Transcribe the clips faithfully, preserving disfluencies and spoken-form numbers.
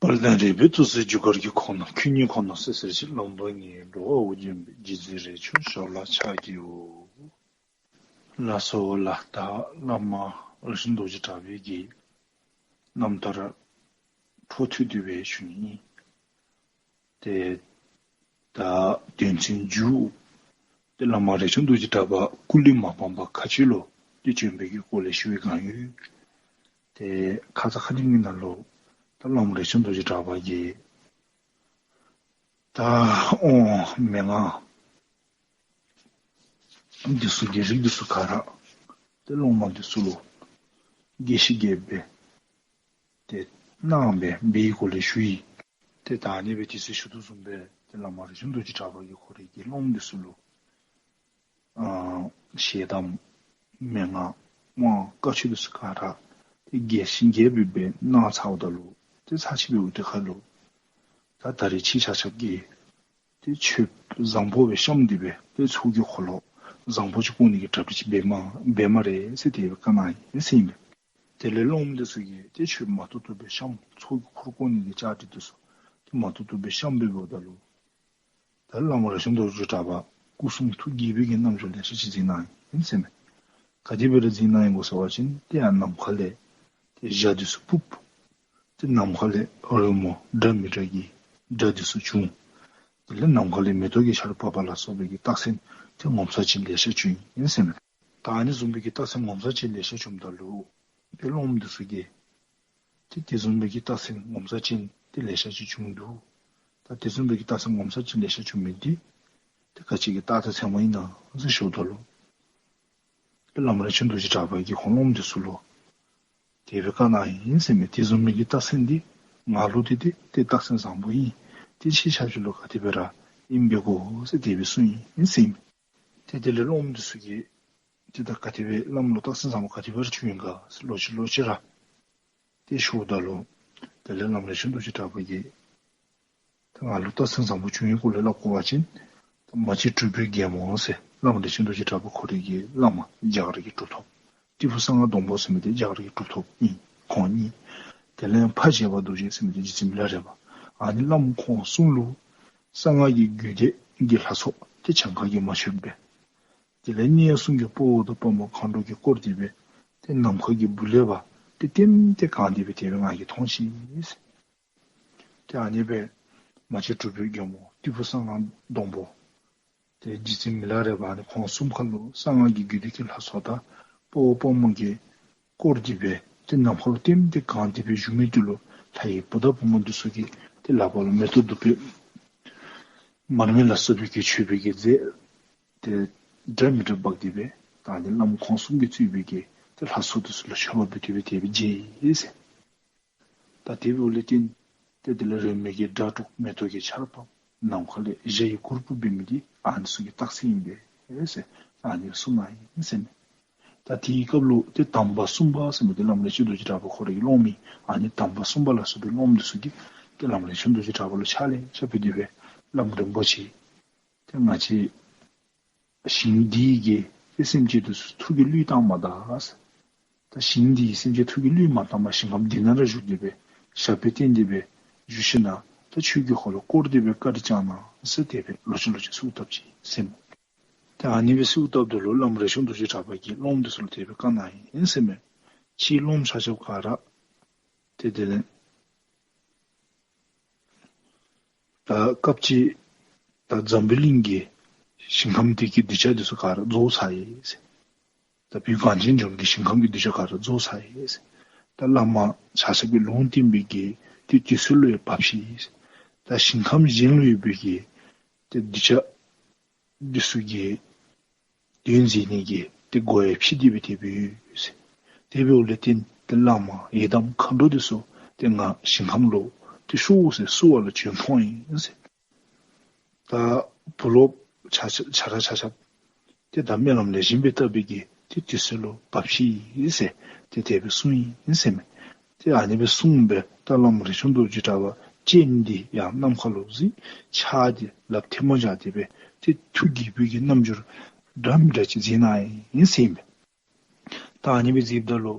དཔལ་ལྡན་རས་པའི་ཏུ་སུའི་རྒྱུ་སྐར་གྱི་ཁོག་ན། ཁྱོད་ཉིད་ཁོ་ན་བསྲེ་བསྲེ་ཞིང་། ལོང་དོ་ངེའི་འགྲོ་བ་འུ་སྦྱིན་པའི། རྗེ་བཙུན་རས་ཆུང་ཞབས་ལ་ཕྱག་བགྱིའོ། ལགས་སོ་ལགས། ད་བླ་མ་རས་ཆུང་རྡོ་རྗེ་གྲགས་པའི་གི་རྣམ་ཐར་འཕྲོ་མཐུད་དེ་སྦེ་ཞུ་ནི་ཨིན། ཏེ་ད་དོན་ཚན་མཇུག་ཏེ་བླ་མ་རས་ཆུང་རྡོ་རྗེ་གྲགས་པ་སྐུ་ལུས་མ་སྤངས་པར་མཁའ་སྤྱོད་ལུ་ཏེ་བྱོན་པའི་གི་སྐོར་ལས་ཞུ་བའི་སྒང་ཡོད། ཏེ་ཁ་ཙ་ཁ་ཉིནམ་གི་ནང་ལུ་ད་བླ་མ་རས་ཆུང་རྡོ་རྗེ་གྲགས་པ་གིས་ད་ཨོ་མན་ངག་འདི་ཚུ་གི་རིགས་འདི་ཚུ་ག་ར་ཏེ་སློབ་མ་འདི་ཚུ་ལུ་རྒྱས་ཤིང་རྒྱསཔ་སྦེ་ཏེ་གནང་སྦེ་འབད་བའི་སྐོར་ལས་ཞུ་ཡི། ཏེ་ད་ཨ་ནི་སྦེ་དུས་ཚོད་ཞུ་དོ་བཟུམ་སྦེ་ཏེ་བླ་མ་རས་ཆུང་རྡོ་རྗེ་གྲགས་པ་གིས་ཁོ་རའི་གི་སློབ་མ་འདི་ཚུ་ལུ་ཨ་ཞལ་གདམས་མན་ངག་དབང་བཀའ་ཆོས་འདི་ཚུ་ག་ར་ཏེ་རྒྱས་ཤིང་རྒྱསཔ་སྦེ་གནང་ཚརཝ་ད་ལུ་ཏེ་ཚར་ཅིག་འབདཝ་ད་ཁ་ལུ་ད་ད་རེས་ཁྱེད་ཆ་ཁྱབ་ཀྱིས་ཏེ་མཆོདཔ་བཟང་པོ་སྦེ་བཤམས་ཏེ་སྦེ་ཏེ་ཚོགས་ཀྱི་འཁོར་ལོ་བཟང་པོ་ཅིག་བསྐོར་ནི་གི་གྲ་སྒྲིག་ཅིག་འབད་མ་འབད་སྨ་རེ་ཟེར་དེ་སྦེ་བཀའ་གནང་ཡི་ཟེར་ཨིན་མས། དེ་ལས་སློབ་མ་འདི་ཚུ་གིས་ཏེ་མཆོདཔ་མ་བཏུབ་བཏུབ་སྦེ་བཤམས། ཚོགས་ཀྱི་འཁོར་བསྐོར་ནི་གི་བཅའ་སྒྲིག་འདི་ཚུ་ཏེ་མ་བཏུབ་བཏུབ་སྦེ་བཤམས་སྦེ་འབདཝ་ད་ལུ་ད་བླ་མ་རས་ཆུང་རྡོ་རྗེ་གྲགས་པ་སྐུ་གསུང་ཐུགས་དགྱེས་པའི་གི་རྣམ་འགྱུར་ལེ་ཤ་ཅིག་མཛད་གནང་ཡི་ཟེར་ཨིན་མས། ག་དེ་སྦེ་ར་མཛད་གནང་ཡི་གོ་ཟེར་བ་ཅིན་ཏེ་ཡར་ནམ་མཁའ་ལས་ཏེ་འཇའ་འདི་ཚུ་ཕུབ། ཏེ་ནམ་མཁའ་ལས་རོལ་མོ་འདྲ་མི་འདྲ་གི་སྒྲ་འདི་ཚུ་བྱུང་། དེ་ལས་ནམ་མཁའ་ལས་མེ་ཏོག་གི་ཆརཔ་བབས་པ་ལ་སོགས་པའི་གི་རྟགས་མཚན་ཏེ་ངོ་མཚར་ཅན་ལེ་ཤ་བྱུང་ཡི་ཟེར་ཨིན་མས། ད་ཨ་ནི་བཟུམ་སྦེ་གི་རྟགས་མཚན་ངོ་མཚར་ཅན་ལེ་ཤ་བྱུངམ་ད་ལུ་ཏེ་སློབ་མ་འདི་ཚུ་གིས་ཏེ་དེ་བཟུམ་སྦེ་གི་རྟགས་མཚན་ངོ་མཚར་ཅན་ཏེ་ལེ་ཤ་ཅིག་བྱུང་འདུག། ད་དེ་བཟུམ་སྦེ་གི་རྟགས་མཚན་ངོ་མཚར་ཅན་ལེ་ཤ་བྱུང་མི་འདི་ཏེ་ག་ཅི་གི་རྟགས་དང་མཚན་མ་ཨིན་ན་ཟེར་ཞུཝ་ད་ལུ་ཏེ་བླ་མ་རས་ཆུང་རྡོ་རྗེ་གྲགས་པ་གིས་ཁོང་སློབ་མ་འདི་ཚུ་ལུ་དེ་སྦེ་བཀའ་གནང་ཡི་ཟེར་ཨིན་མས། དེ་བཟུམ་མའི་གི་རྟགས་མཚན་འདི་ང་ལུ་འདི་ཏེ་ཏེ་རྟགས་མཚན་བཟང་པོ་ཨིན། ཏེ་ཁྱེད་ཆ་ཁྱབ་ལུ་ག་དེ་སྦེ་ར་ཨིནམ་འབད་དགོ་ཟེར་དེ་སྦེ་གསུངས་ཡི་ཟེར་ཨིན་མས། ཏེ་དེ་ལས་སློབ་མ་འདི་ཚུ་གིས་ཏེ་ད་ག་དེ་སྦེ་བླམ་ལུ་རྟགས་མཚན་བཟང་པོ་ག་དེ་སྦེ་ར་བྱུང་ཡི་ག་ཟེར་ལོག་ཅི་ལོག་ཅི་ར་ཏེ་ཞུཝ་ད་ལུ་དེ་ལས་བླ་མ་རས་ཆུང་རྡོ་རྗེ་གྲགས་པ་གིས་ད་ང་ལུ་རྟགས་མཚན་བཟང་པོ་བྱུང་ཡི་གོ་ལས་སླབ་དགོ་པ་ཅིན་ད་མ་གཅིག་གྲུབ་པའི་རྒྱལ་མོ་ཟེར་བླ་མ་རས་ཆུང་རྡོ་རྗེ་གྲགས་པ་ཁོ་རའི་གི་བླ་མ་རྒྱ་གར་གྱི་གྲུབ་ཐོབ། ཏི་ཕུ་གསང་སྔགས་སྡོང་པོ་ཟེར་མི་འདི་རྒྱ་གར་གྱི་གྲུབ་ཐོབ་ཨིན། ཁོང་གཉིས། དེ་ལས་ཕ་བྱེ་བ་རྡོ་རྗེ་ཟེར་མི་འདི་རྗེ་བཙུན་མི་ལ་རས་པ། ཨ་ནི་བླམ་ཁོང་གསུམ་ལུ་གསང་སྔགས་ཀྱི་རྒྱུད་སྡེ་གི་ལྷ་ཚོགས་ཏེ་གྱངས་ཁ་གིས་མ་ཆོདཔ་སྦེ། དེ་ལས་གཉེན་གསུམ་གྱི་དཔའ་བོ་དང་དཔའ་མོ་མཁའ་འགྲོ་གིས་བསྐོར་ཏེ་སྦེ་ཏེ་ནམ་མཁའ་གི་སྦུག་ལས་ཕར་ཏེ་ལྟེམ་ལྟེ་གང་སྟེ་སྦེ་དེ་སྦེ་ང་གིས་མཐོང་ཅི། ཏེ་ཨ་ནི་སྦེ་མ་གཅིག་གྲུབ་པའི་རྒྱལ་མོ་ཏི་ཕུ་གསང་སྔགས་སྡོང་པོ་ཏེ་རྗེ་བཙུན་མི་ལ་རས་པ་ཨ་ནི་ཁོང་གསུམ་ཁར་ལུ་གསང་སྔགས་ཀྱི་རྒྱུད་སྡེ་གི་ལྷ་ཚོགས་དང་དཔའ་བོ་དཔའ་མོ་གིས་བསྐོར་ཏེ་སྦེ་ཏེ་ནམ་མཁའ་ལུ་ལྟེམ་ལྟེ་གང་སྟེ་སྦེ་བཞུགས་མི་འདི་ལུ་ལྷ་ཡི་བུ་དང་བུ་མོ་འདི་ཚུ་གིས་ཏེ་ལག་པ་ལུ་མེ་ཏོག་བདུག་སྤོས་མར་མེ་ལ་སོགས་པའི་གི་མཆོད་པའི་གི་རྫས་ཏེ་འདྲ་མི་འདྲ་འབག་སྟེ་སྦེ་ད་ཨ་ནི་བླམ་ཁོང་གསུམ་གྱིས་གཙོས་པའི་གི་ཏེ་ལྷ་ཚོགས་འདི་ཚུ་ལུ་མཆོད་པ་འབུལ་ཏེ་སྦེ་དེ་སྦེ་མཇལ་ཡི་ཟེར། ད་དེ་འབདཝ་ལས་བརྟེན་ཏེ་དེ་ལས་རོལ་མོའི་གི་སྒྲ་སྒྲོག། མེ་ཏོག་གི་ཆརཔ་བབས། ནམ་མཁའ་ལས་འཇའ་ཡི་གུར་ཕུབ་འབད་མི་འདི་ཨ་ནི་ཚུ་གི་རྟགས་མཚན་ཨིན་པས་ཟེར་ཨ་ནི་གསུངས་གནང་ཡི་ཟེར་ཨིན་མས། ད་དེའི་སྐབས་ལུ་ཏེ་དམ་པ་གསུམ་པ་ཟེར་མི་འདི་བླམ་རས་ཆུང་རྡོ་རྗེ་གྲགས་པ་ཁོ་རའི་གི་སློབ་མ་ཨིན། ཨ་ནི་དམ་པ་གསུམ་པ་ལ་སོགས་པའི་སློབ་མ་འདི་ཚུ་གིས་ཏེ་བླམ་རས་ཆུང་རྡོ་རྗེ་གྲགས་པ་ལུ་ཕྱག་ལེ་ཤ་ཕུལ་ཏེ་སྦེ་བླམ་རིན་པོ་ཆེ་ཏེ་ང་བཅས་ཞིང་འདི་གི་ཏེ་སེམས་ཅན་འདི་ཚུ་ཐུགས་ཀྱི་བློས་བཏང་མ་ད་ཟེར། ད་ཞིང་འདི་གི་སེམས་ཅན་ཐུགས་ཀྱི་བློས་མ་བཏང་པར་ཞིང་ཁམས་འདི་ནང་ར་བཞུགས་ཏེ་སྦེ་ཞབས་པད་བརྟན་ཏེ་སྦེ་བཞུགས་ཞིནམ་ད་ཆོས་ཀྱི་འཁོར་ལོ་བསྐོར་ཏེ་སྦེ་བཀའ་དྲིན་བསྐྱང་གནང་ཟེར་དེ་སྦེ་ལོག་ཅི་ལོག་ཅི་གསོལཝ་བཏབ་ཅི་ཟེར་མས། ཏེ་ཨ་ནི་སྦེ་གསོལཝ་བཏབ་ད་ལུ་བླམ་རས་ཆུང་རྡོ་རྗེ་གྲགས་པ་གིས་སློབ་མ་འདི་ཚུ་ལུ་དེ་སྦེ་བཀའ་གནང་ཡི་ཟེར་མས། ཁྱེད་སློབ་མ་ཆ་ཁྱབ་ག་ར་ཏེ་དེ་ལས་ད་སྐབས་ཅིག་ད་འཛམ་བུ་གླིང་གི་ཞིང་ཁམས་འདི་གི་གདུལ་བྱ་འདི་ཚུ་ག་ར་རྫོགས་ཚར་ཡི་ཟེར། ད་བོད་གངས་ཅན་ལྗོངས་ཀྱི་ཞིང་ཁམས་ཀྱི་གདུལ་བྱ་ག་ར་རྫོགས་ཚར་ཡི་ཟེར། ད་བླ་མ་ཆ་ཁྱབ་ཀྱིས་ལུང་བསྟན་པའི་གི་ཏེ་དུས་ཚོད་ལུ་ཡང་བབས་ཅི་ཟེར། ད་ཞིང་ཁམས་གཞན་ལུ་ཡོད་པའི་གི་ཏེ་གདུལ་བྱ་འདི་ཚུ་གི་དོན་མཛད་ནི་གི་ཏེ་སྒོ་ཡང་ཕྱེ་སྟེ་སྦེ་དེ་སྦེ་ཡོད་ཟེར། དེ་འབདཝ་ལས་བརྟེན་ཏེ་བླ་མ་ཡི་དམ་མཁའ་འགྲོ་འདི་ཚུ་ཏེ་ང་ཞིང་ཁམས་ལུ་ཏེ་ཤོག་ཟེར་བསུ་བ་ལུ་བྱོན་འོང་ཡི་ཟེར། ད་བུ་སློབ་ཆ་ཆ་ཆ་ར་ཆ་ཁྱབ་ཏེ་ད་སྨོན་ལམ་ལེགས་ཤོམ་སྦེ་བཏབ་པའི་གི་ཏེ་དུས་ཚོད་ལུ་བབས་ཅི་ཟེར་ཏེ་དེ་སྦེ་གསུངས་ཡི་ཟེར་མས། ཏེ་ཨ་ནི་སྦེ་གསུངས་སྦེ་ད་བླམ་རས་ཆུང་རྡོ་རྗེ་གྲགས་པ་སྤྱན་འདི་ཡར་ནམ་མཁའ་ལུ་གཟིགས། ཕྱག་འདི་ལགཔ་ཐལ་མོ་སྦྱར་ཏེ་སྦེ་ཏེ་ཐུགས་དགྱེས་པའི་གི་རྣམ་འགྱུར་འདྲ་མི་འདྲ་ཅིག་མཛད་གནང་ཡི་ཟེར་མས། ད་ཨ་ནི་སྦེ་མཛདཔ་ད་ལུ་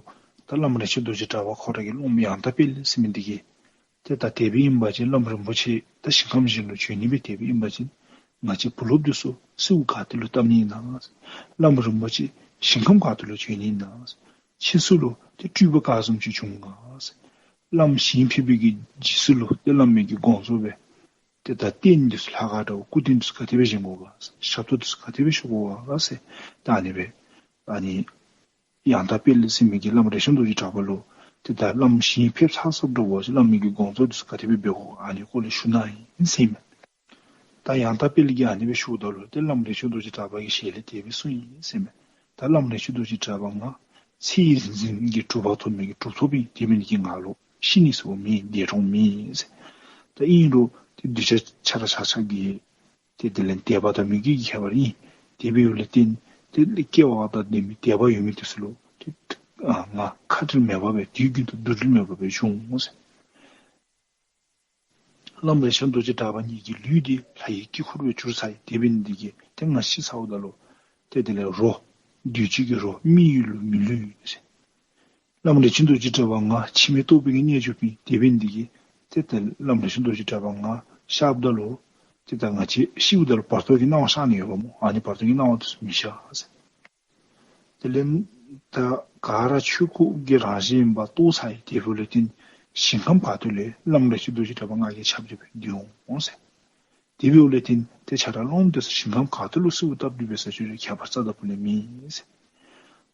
ད་བླམ་རས་ཆུང་རྡོ་རྗེ་གྲགས་པ་ཁོ་ར་གི་སློབ་མ་ཡང་དག་དཔལ་ཟེར་མི་འདི་གིས་ ཏེ་ད་དེ་སྦེ་ཨིན་པ་ཅིན་བླམ་རིན་པོ་ཆེ་ད་ཞིང་ཁམས་གཞན་ལུ་བྱོན་ནི་སྦེ་དེ་སྦེ་ཨིན་པ་ཅིན་ང་བཅས་བུ་སློབ་འདི་ཚུ་གསོལཝ་ག་ཏེ་ལུ་བཏབ་ནི་ཨིན་ན། བླམ་རིན་པོ་ཆེ་ཞིང་ཁམས་ག་ཏེ་ལུ་བྱོན་ནི་ཨིན་ན། ཕྱིས་སུ་ལུ་ཏེ་སྤྲུལ་པ་ག་བཟུམ་ཅིག་བྱུང་ག། བླམ་ཞིང་ཕེབས་པའི་གི་རྗེས་སུ་ལུ་ཏེ་བླ་མའི་གི་དགོངས་རྫོགས་སྦེ་ཏེ་ད་རྟེན་འདི་ཚུ་ལྷ་ཁང་འདྲཝ་སྐུ་རྟེན་འདི་ཚུ་ག་དེ་སྦེ་བཞེངས་དགོ་ག། ཞབས་ཏོག་འདི་ཚུ་ག་དེ་སྦེ་ཞུ་དགོ་ག་ཟེར། ད་ཨ་ནི་སྦེ་ཨ་ནི་ཡང་དག་དཔལ་ཟེར་མི་གིས་བླམ་རས་ཆུང་རྡོ་རྗེ་གྲགས་པ་ལུ་ཏེ་ད་བླམ་ཞིང་ཕེབས་ཚར་ཚརཝ་འདྲཝ་ཅིག་བླ་མའི་གི་དགོངས་རྫོགས་འདི་ཚུ་ག་དེ་སྦེ་འབད་དགོ་ག་ཨ་ནི་སྐོར་ལས་ཞུ་གནང་ཡི་ཟེར་མས། ད་ཡང་དག་དཔལ་གྱིས་ཨ་ནི་སྦེ་ཞུཝ་ད་ལུ་ཏེ་བླམ་རས་ཆུང་རྡོ་རྗེ་གྲགས་པ་གི་ཞལ་ལས་དེ་སྦེ་གསུངས་ཡི་ཟེར་མས། ད་བླམ་རས་ཆུང་རྡོ་རྗེ་གྲགས་པ་ང་ཚེ་ཡི་རིག་འཛིན་གྱི་གྲུབ་པ་ཐོབ་མི་གི་གྲུབ་ཐོབ་ཨིན། དེ་འབད་ནི་འདི་གིས་ང་ལུ་ཤི་ནི་ཟེར་བ་མེད། འདས་གྲོངས་མེད་ཟེར། ད་ཨིན་རུང་ཏེ་གདུལ་བྱ་ཆ་ར་ཆ་ཁྱབ་ཀྱི་ཏེ་དེ་ལས་འདས་པ་དང་མི་རྒྱུད་ཀྱི་ཁྱད་པར་ཨིན། དེ་འབདཝ་ལས་བརྟེན་ཏེ་སྐྱེ་བ་དང་ལྡན་མི་འདས་པ་ཡོད་མི་འདི་ཚུ་ལུ་ཏེ་ང་ཁ་བྲལ་མེད་པ་སྦེ་དུས་རྒྱུན་དུ་འདུ་འབྲལ་མེད་པ་སྦེ་བྱུང་ཟེར། བླམ་རས་ཆུང་རྡོ་རྗེ་གྲགས་པ་ཉིད་ཀྱི་ལུས་འདི་ལྷ་ཡི་དཀྱིལ་འཁོར་སྦེ་གྱུར་ཚར་ཡི། དེ་འབད་ནི་འདི་གིས་ཏེ་ང་ཤི་ཚརཝ་ད་ལུ་ཏེ་དེ་ལས་རོ་འདུས་བྱས་ཀྱི་རོ་མི་ཡི་ལུས་མི་ལུས་ཟེར། བླམ་རས་ཆུང་རྡོ་རྗེ་གྲགས་པ་ང་འཆི་མེད་རྟོགས་པའི་གི་རྣལ་འབྱོར་པ་ཨིན། དེ་འབད་ནི་འདི་གིས་ཏེ་ད་བླམ་རས་ཆུང་རྡོ་རྗེ་གྲགས་པ་ང་གཤགསཔ་ད་ལུ་ཏེ་ད་ང་བཅས་ཤིཝ་ད་ལུ་བར་དོ་གི་སྣང་བ་ཤར་ནི་ཡོདཔ་སྨོ། ཨ་ནི་བར་དོ་གི་སྣང་བ་འདི་ཚུ་མི་ཤར་ཟེར། དེ་ལས་ད་ག་ར་ཆོས་སྐུ་གི་རང་བཞིན་ཨིནམ་རྟོགས་ཚར་ཡི། དེ་འབདཝ་ལས་བརྟེན་ཞིང་ཁམས་ག་ཏེ་ལུ་བླམ་རས་ཆུང་རྡོ་རྗེ་གྲགས་པ་ང་གིས་ཆབ་ཅིག་སྦེ་སྡོད་འོང་ཟེར། དེ་འབདཝ་ལས་བརྟེན་ཏེ་ཁྱེད་ར་སློབམ་འདི་ཚུ་ཞིང་ཁམས་ག་ཏེ་ལུ་གསོལཝ་བཏབ་སྟེ་འབད་ས་ཅིག་རུང་ཁྱད་པར་རྩ་དང་པོ་ལས་མེད་ཟེར།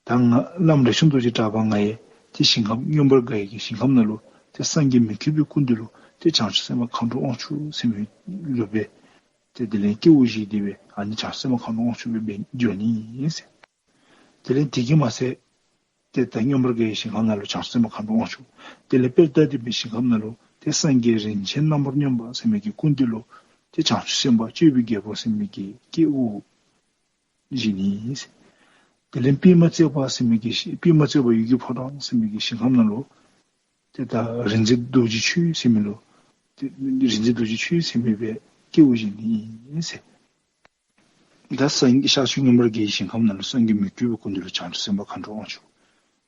ད་ང་བླམ་རས་ཆུང་རྡོ་རྗེ་གྲགས་པ་ང་ཡང་ཏེ་ཞིང་ཁམས་མངོན་པར་དགའ་བའི་གི་ཞིང་ཁམས་ནང་ལུ་ཏེ་སངས་རྒྱས་མི་བསྐྱོད་པའི་སྐུ་མདུན་ལུ་ཏེ་བྱང་ཆུབ་སེམས་དཔའ་མཁའ་འགྲོ་དབང་ཕྱུག་ཟེར་མི་ལུ་སྦེ་ཏེ་དེ་ལས་སྐྱེ་བ་བཞེས་ཏེ་སྦེ་ཨ་ནི་བྱང་ཆུབ་སེམས་དཔའ་མཁའ་འགྲོ་དབང་ཕྱུག་སྦེ་འབད་འགྱོ་ནི་ཨིན་ཟེར། དེ་ལས་དེ་གིས་མ་ཚད་ཏེ་ད་མངོན་པར་དགའ་བའི་ཞིང་ཁམས་ནང་ལུ་བྱང་ཆུབ་སེམས་དཔའ་མཁའ་འགྲོ་དབང་ཕྱུག། དེ་ལས་དཔལ་དང་ལྡན་པའི་ཞིང་ཁམས་ནང་ལུ་ཏེ་སངས་རྒྱས་རིན་ཆེན་རྣམ་པར་སྙོམས་པ་ཟེར་མི་གི་སྐུ་མདུན་ལུ་ཏེ་བྱང་ཆུབ་སེམས་དཔའ་སྤྱོད་པའི་རྒྱལ་པོ་ཟེར་མི་གི་སྐྱེ་བ་བཞེས་ནི་ཨིན་ཟེར། དེ་ལས་པདྨ་བརྩེགས་པ་ཟེར་མི་གི་ཤི་པདྨ་བརྩེགས་པ་འོད་ཀྱི་ཕོ་བྲང་ཟེར་མི་གི་ཞིང་ཁམས་ནང་ལུ་ཏེ་ད་རིག་འཛིན་རྡོ་རྗེ་ཆོས་ཟེར་མི་ལུ་ཏེ་རིག་འཛིན་རྡོ་རྗེ་ཆོས་ཟེར་མི་སྦེ་སྐྱེ་བ་བཞེས་ནི་ཨིན་ཟེར། ད་སངས་རྒྱས་ཤཱཀྱ་མངོན་པར་རྒྱལ་གྱི་ཞིང་ཁམས་ནང་ལུ་སངས་རྒྱས་མི་བསྐྱོད་པའི་སྐུ་མདུན་ལུ་བྱང་ཆུབ་སེམས་དཔའ་མཁའ་འགྲོ་དབང་ཕྱུག།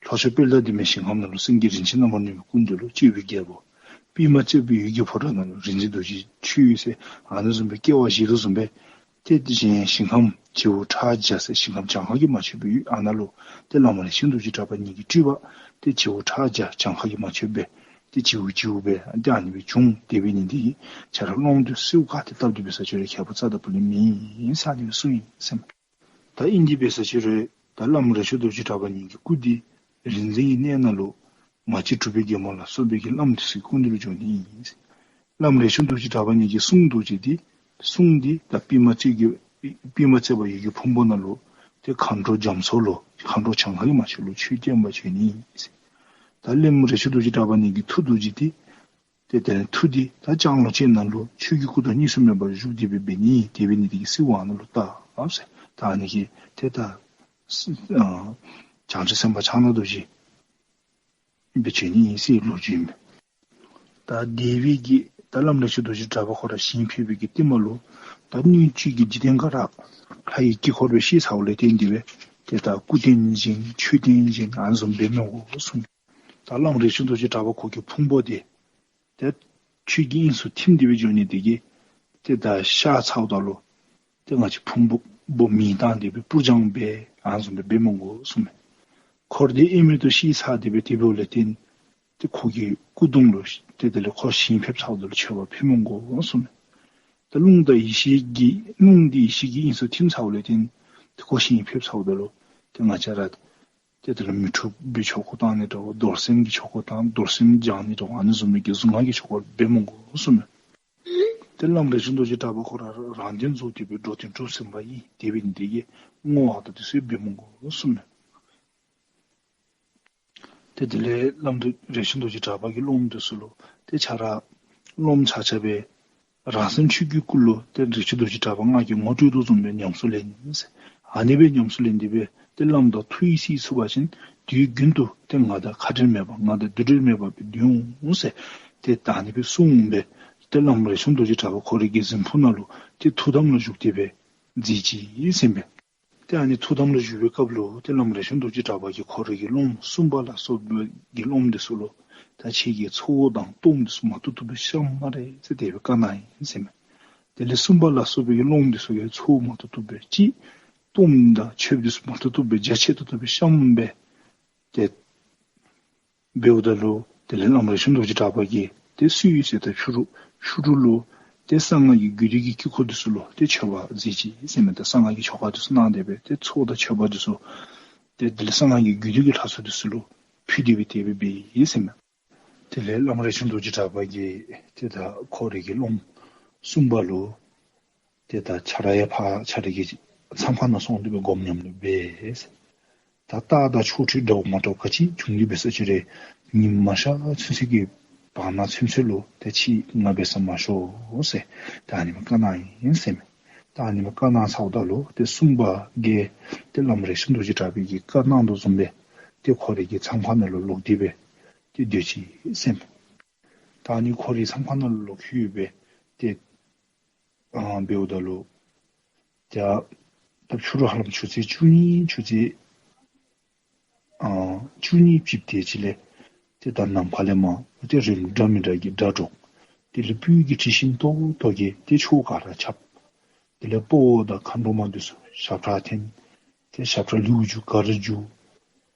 ལྷོ་ཕྱོགས་དཔལ་དང་ལྡན་པའི་ཞིང་ཁམས་ནང་ལུ་སངས་རྒྱས་རིན་ཆེན་རྣམ་པར་སྙོམས་པའི་སྐུ་མདུན་ལུ་སྤྱོད་པའི་རྒྱལ་པོ། པདྨ་བརྩེགས་པའི་འོད་ཀྱི་ཕོ་བྲང་ནང་ལུ་རིག་འཛིན་རྡོ་རྗེ་ཆོས་ཟེར་ཨ་ནི་བཟུམ་སྦེ་སྐྱེ་བ་བཞེས་དོ་བཟུམ་སྦེ་ཏེ་དེ་བཞིན་ཞིང་ཁམས་བྱེ་བ་ཕྲག་བརྒྱ་ཟེར་ཞིང་ཁམས་གྱངས་ཁ་གིས་མ་ཆོད་པའི་ཡུལ་ཨ་ནཱ་ལུ་ཏེ་བླམ་རས་ཆུང་རྡོ་རྗེ་གྲགས་པ་ཉིད་ཀྱི་སྤྲུལ་པ་ཏེ་བྱེ་བ་ཕྲག་བརྒྱ་གྱངས་ཁ་གིས་མ་ཆོད་པའི་ཏེ་བྱེ་བ་བྱེ་བ་སྦེ་ཏེ་ཨ་ནི་སྦེ་བྱུང་། དེ་འབད་ནི་འདི་གིས་ཁྱེད་ར་སློབམ་འདི་ཚུ་གསོལཝ་ག་ཏེ་བཏབ་སྟེ་འབད་ས་ཅིག་རུང་ཁྱད་པར་རྩ་དང་པོ་ལས་མེད་ཟེར་ཨ་ནི་སྦེ་གསུངས་ཡི་ཟེར་མས། ད་ཨིན་ཏེ་འབད་ས་ཅིག་རུང་ད་བླམ་རས་ཆུང་རྡོ་རྗེ་གྲགས་པ་ཉིད་ཀྱི་སྐུ་འདི་རིག་འཛིན་གྱི་གནས་ནང་ལུ་མ་གཅིག་གྲུབ་པའི་རྒྱལ་མོ་ལ་སོགས་པའི་གི་བླམ་འདི་ཚུ་གི་སྐུ་མདུན་ལུ་འགྱོ་ནི་ཨིན་ཟེར། བླམ་རས་ཆུང་རྡོ་རྗེ་གྲགས་པ་ཉིད་ཀྱི་གསུང་རྡོ་རྗེ་འདི་གསུང་འདི་ད་པདྨ་བརྩེགས་ཀྱི་པདྨ་བརྩེགས་པ་འོད་ཀྱི་ཕུང་པོ་ནང་ལུ་ཏེ་མཁའ་འགྲོ་རྒྱ་མཚོ་ལུ་མཁའ་འགྲོ་གྱངས་ཁ་གིས་མ་ཆོད་ལུ་ཆོས་བསྟན་པར་བྱོན་ནི་ཨིན་ཟེར། ད་བླམ་རས་ཆུང་རྡོ་རྗེ་གྲགས་པ་ཉིད་ཀྱི་ཐུགས་རྡོ་རྗེ་འདི་ཏེ་དེ་ལས་ཐུགས་འདི་ད་ལྕང་ལོ་ཅན་ནང་ལུ་ཆོས་ཀྱི་སྐུ་དང་གཉིས་སུ་མེད་པར་བཞུགས་ཏེ་སྦེ་འབད་ནི། དེ་འབད་ནི་འདི་གིས་སྲིད་དབང་ནང་ལུ་བཏགས་ཟེར། ད་ཨ་ནི་གིས་ཏེ་ད་ཨ་བྱང་ཆུབ་སེམས་དཔའ་ཕྱག་ན་རྡོ་རྗེ་སྦེ་བྱོན་ནི་ཨིན་ཟེར་ལོ་རྒྱུས་ཨིན་མས། ད་དེ་སྦེ་གི་ད་བླམ་རས་ཆུང་རྡོ་རྗེ་གྲགས་པ་ཁོ་ར་ཞིང་ཕེབས་པའི་གི་རྟིང་མ་ལུ་ད་སྣོད་བཅུད་ཀྱི་འཇིག་རྟེན་ག་ར་ལྷ་ཡི་དཀྱིལ་འཁོར་སྦེ་བཤིག་ཚརཝ་ལས་བརྟེན་ཏེ་སྦེ་ཏེ་ད་སྐུ་རྟེན་བཞེངས་མཆོད་རྟེན་བཞེངས་ཨ་ནི་བཟུམ་འབད་མི་དགོ་གསུངས། ད་བླམ་རས་ཆུང་རྡོ་རྗེ་གྲགས་པ་ཁོ་གི་ཕུང་པོ་འདི་ཏེ་ཆོས་ཀྱི་དབྱིངས་སུ་ཐིམ་སྟེ་སྦེ་འགྱོ་ནི་འདི་གིས་ཏེ་ད་གཤགས་ཚརཝ་ད་ལུ་ཏེ་ང་བཅས་ཕུང་པོ་མེ་བཏང་སྟེ་སྦེ་སྤུར་སྦྱང་འབད་ཨ་ནི་བཟུམ་སྦེ་འབད་མི་དགོ་གསུངས་མས། འཁོར་འདས་དབྱེར་མེད་དུ་བཤིག་ཚར་ཏེ་སྦེ་དེ་འབདཝ་ལས་བརྟེན་ཏེ་ཁོ་གི་སྐུ་གདུང་ལུ་ཏེ་དེ་ལས་ཁོ་ཞིང་ཕེབས་ཚརཝ་ད་ལུ་མཆོད་པར་ཕུལ་མི་དགོ་གསུངས་མས། ད་རླུང་དང་ཡེ་ཤེས་ཀྱི་རླུང་འདི་ཡེ་ཤེས་ཀྱི་དབྱིངས་སུ་ཐིམ་ཚརཝ་ལས་བརྟེན་ཏེ་ཁོ་ཞིང་ཕེབས་ཚརཝ་ད་ལུ་ཏེ་ང་བཅས་ར་ཏེ་དེ་ལུ་མི་འཁྲུགས་པའི་ཆོ་ག་བཏང་ནི་འདྲཝ་རྡོར་སེམས་ཀྱི་ཆོ་ག་བཏང་རྡོར་སེམས་སྦྱང་ནི་འདྲཝ་ཨ་ནི་བཟུམ་མའི་གི་གཟུངས་སྔགས་ཀྱི་ཆོ་ག་འབད་མི་དགོ་གསུངས་མས། ཏེ་བླམ་རས་ཆུང་རྡོ་རྗེ་གྲགས་པ་ཁོ་ར་རང་དོན་རྫོགས་ཏེ་སྦེ་འགྲོ་དོན་གྲུབ་ཟིན་པ་ཨིན། དེ་འབད་ནི་འདི་གིས་བསྔོ་བ་དང་དེ་ཚུ་འབད་མི་དགོ་གསུངས་མས། ཏེ་དེ་ལས་བླམ་རས་ཆུང་རྡོ་རྗེ་གྲགས་པ་གིས་སློབམ་འདི་ཚུ་ལུ་ཏེ་ཁྱེད་ར་སློབམ་ཆ་ཁྱབ་སྦེ་རང་སེམས་ཆོས་ཀྱི་སྐུ་ལུ་ཏེ་རས་ཆུང་རྡོ་རྗེ་གྲགས་པ་ང་གིས་ངོ་སྤྲོད་དོ་བཟུམ་སྦེ་ཉམས་སུ་ལེན་ཟེར། ཨ་ནི་སྦེ་ཉམས་སུ་ལེན་ཏེ་སྦེ་ཏེ་བླམ་དང་ཐུགས་ཡིད་ཆེས་ཚུགས་པ་ཅིན་དུས་རྒྱུན་དུ་ཏེ་ང་དང་ཁ་བྲལ་མེད་པར་ང་དང་འདུ་འབྲལ་མེད་པར་སྦེ་སྡོད་འོང་ཟེར། ཏེ་ད་ཨ་ནི་སྦེ་གསུངས་སྦེ་ཏེ་བླམ་རས་ཆུང་རྡོ་རྗེ་གྲགས་པ་ཁོ་རའི་གི་གཟིམ་ཕུག་ནང་ལུ་ཏེ་ཐུགས་དམ་ལུ་བཞུགས་ཏེ་སྦེ་མཛད་ཅི་ཟེར་ཨིན་པས། ཏེ་ཨ་ནི་ཐུགས་དམ་ལུ་བཞུགས་པའི་སྐབས་ལུ་ཏེ་བླམ་རས་ཆུང་རྡོ་རྗེ་གྲགས་པ་གིས་ཁོ་རའི་གི་སློབམ་སུམ་པ་ལ་སོགས་པའི་གི་སློབམ་འདི་ཚུ་ལུ་ ད་ཁྱེད་ཀྱིས་ཚོགས་དང་གཏོརམ་འདི་ཚུ་མ་བཏུབ་བཏུབ་སྦེ་བཤམས་སྨ་རེ་ཟེར་དེ་སྦེ་བཀའ་གནང་ཡི་ཟེར་མས། དེ་ལས་གསུམ་པ་ལ་སོགས་པའི་གི་སློབམ་འདི་ཚུ་གིས་ཚོགས་མ་བཏུབ་བཏུབ་སྦེ་ཅིག་གཏོརམ་དང་མཆོདཔ་འདི་ཚུ་མ་བཏུབ་བཏུབ་སྦེ་རྒྱ་ཆེ་ཏོག་ཏོ་སྦེ་བཤམས་སྦེ་ཏེ་འབདཝ་ད་ལུ་དེ་ལས་བླམ་རས་ཆུང་རྡོ་རྗེ་གྲགས་པ་གིས་ཏེ་སུ་ཡོད་ཟེར་ད་ཕྱི་རུ་ཕྱི་རུ་ལུ་ཏེ་གསང་སྔགས་ཀྱི་རྒྱུད་སྡེ་གི་དཀྱིལ་འཁོར་འདི་ཚུ་ལུ་ཏེ་མཆོད་པ་མཛད་ཅི་ཟེར་མས། ད་གསང་སྔགས་ཀྱི་ཆོ་ག་འདི་ཚུ་གནང་སྟེ་སྦེ་ཏེ་ཚོགས་དང་མཆོད་པ་འདི་ཚུ་ཏེ་དེ་ལས་གསང་སྔགས་ཀྱི་རྒྱུད་སྡེ་གི་ལྷ་ཚོགས་འདི་ཚུ་ལུ་ཕུལ་ཏེ་སྦེ་དེ་སྦེ་འབད་ཡི་ཟེར་མས། དེ་ལས་བླམ་རས་ཆུང་རྡོ་རྗེ་གྲགས་པ་གིས་ཏེ་ད་ཁོ་རའི་གི་སློབམ་གསུམ་པ་ལུ་ཏེ་ད་ཁྱོད་ར་ཡང་ཕར་ཁྱོད་རའི་གི་མཚམས་ཁང་ནང་སོང་སྟེ་སྦེ་སྒོམ་ཉམས་ལེན་འབད་ཟེར། ད་རྟགས་དང་ཆོ་འཕྲུལ་འདྲཝ་མ་འདྲཝ་ག་ཅི་བྱུང་སྟེ་འབད་སོང་ཅི་རུང་ཉིམ་མ་ཤར་ཚུན་ཚོད་ཀྱི་བར་ན་ཚུན་ཚོད་ལུ་ཏེ་ཁྱོད་ང་འབད་ས་མ་ཤོར་ཟེར་ད་ཨ་ནི་སྦེ་བཀའ་གནང་ཡི་ཟེར་མས། ད་ཨ་ནི་སྦེ་བཀའ་གནང་ཚརཝ་ད་ལུ་ཏེ་གསུམ་པ་གིས་ཏེ་བླམ་རས་ཆུང་རྡོ་རྗེ་གྲགས་པའི་གི་བཀའ་གནང་དོ་བཟུམ་སྦེ་ཏེ་ཁོ་རའི་གི་མཚམས་ཁང་ནང་ལུ་ལོག་སྟེ་སྦེ་ཏེ་སྡོད་ཅི་ཟེར་མས། ད་ཨ་ནི་ཁོ་རའི་མཚམས་ཁང་ནང་ལུ་ལོག་ལྷོད་སྦེ་ཏེ་ཨ་འབདཝ་ད་ལུ་ཏེ་ད་ཕྱི་རུ་ཧ་ལམ་ཆུ་ཚོད་བཅུ་གཉིས་ཆུ་ཚོད་ཨ་བཅུ་གཉིས་ཕྱིན་དེ་ཅིག་ལས་ཏེ་ད་ནམ་མཁའ་ལས་མར་ཏེ་རིམ་འདྲ་མི་འདྲ་གི་སྒྲ་སྒྲོགས། དེ་ལས་སྤོས་ཀྱི་དྲི་ཞིམ་ཏོག་ཏོ་གིས་ཏེ་ཕྱོགས་ག་ར་ཁྱབ། དེ་ལས་དཔའ་བོ་དང་མཁའ་འགྲོ་མ་འདི་ཚུ་ཞབས་ཁྲ་འཐེན། ཏེ་ཞབས་ཁྲ་ལེའུ་བཅུ་གར་བཅུ་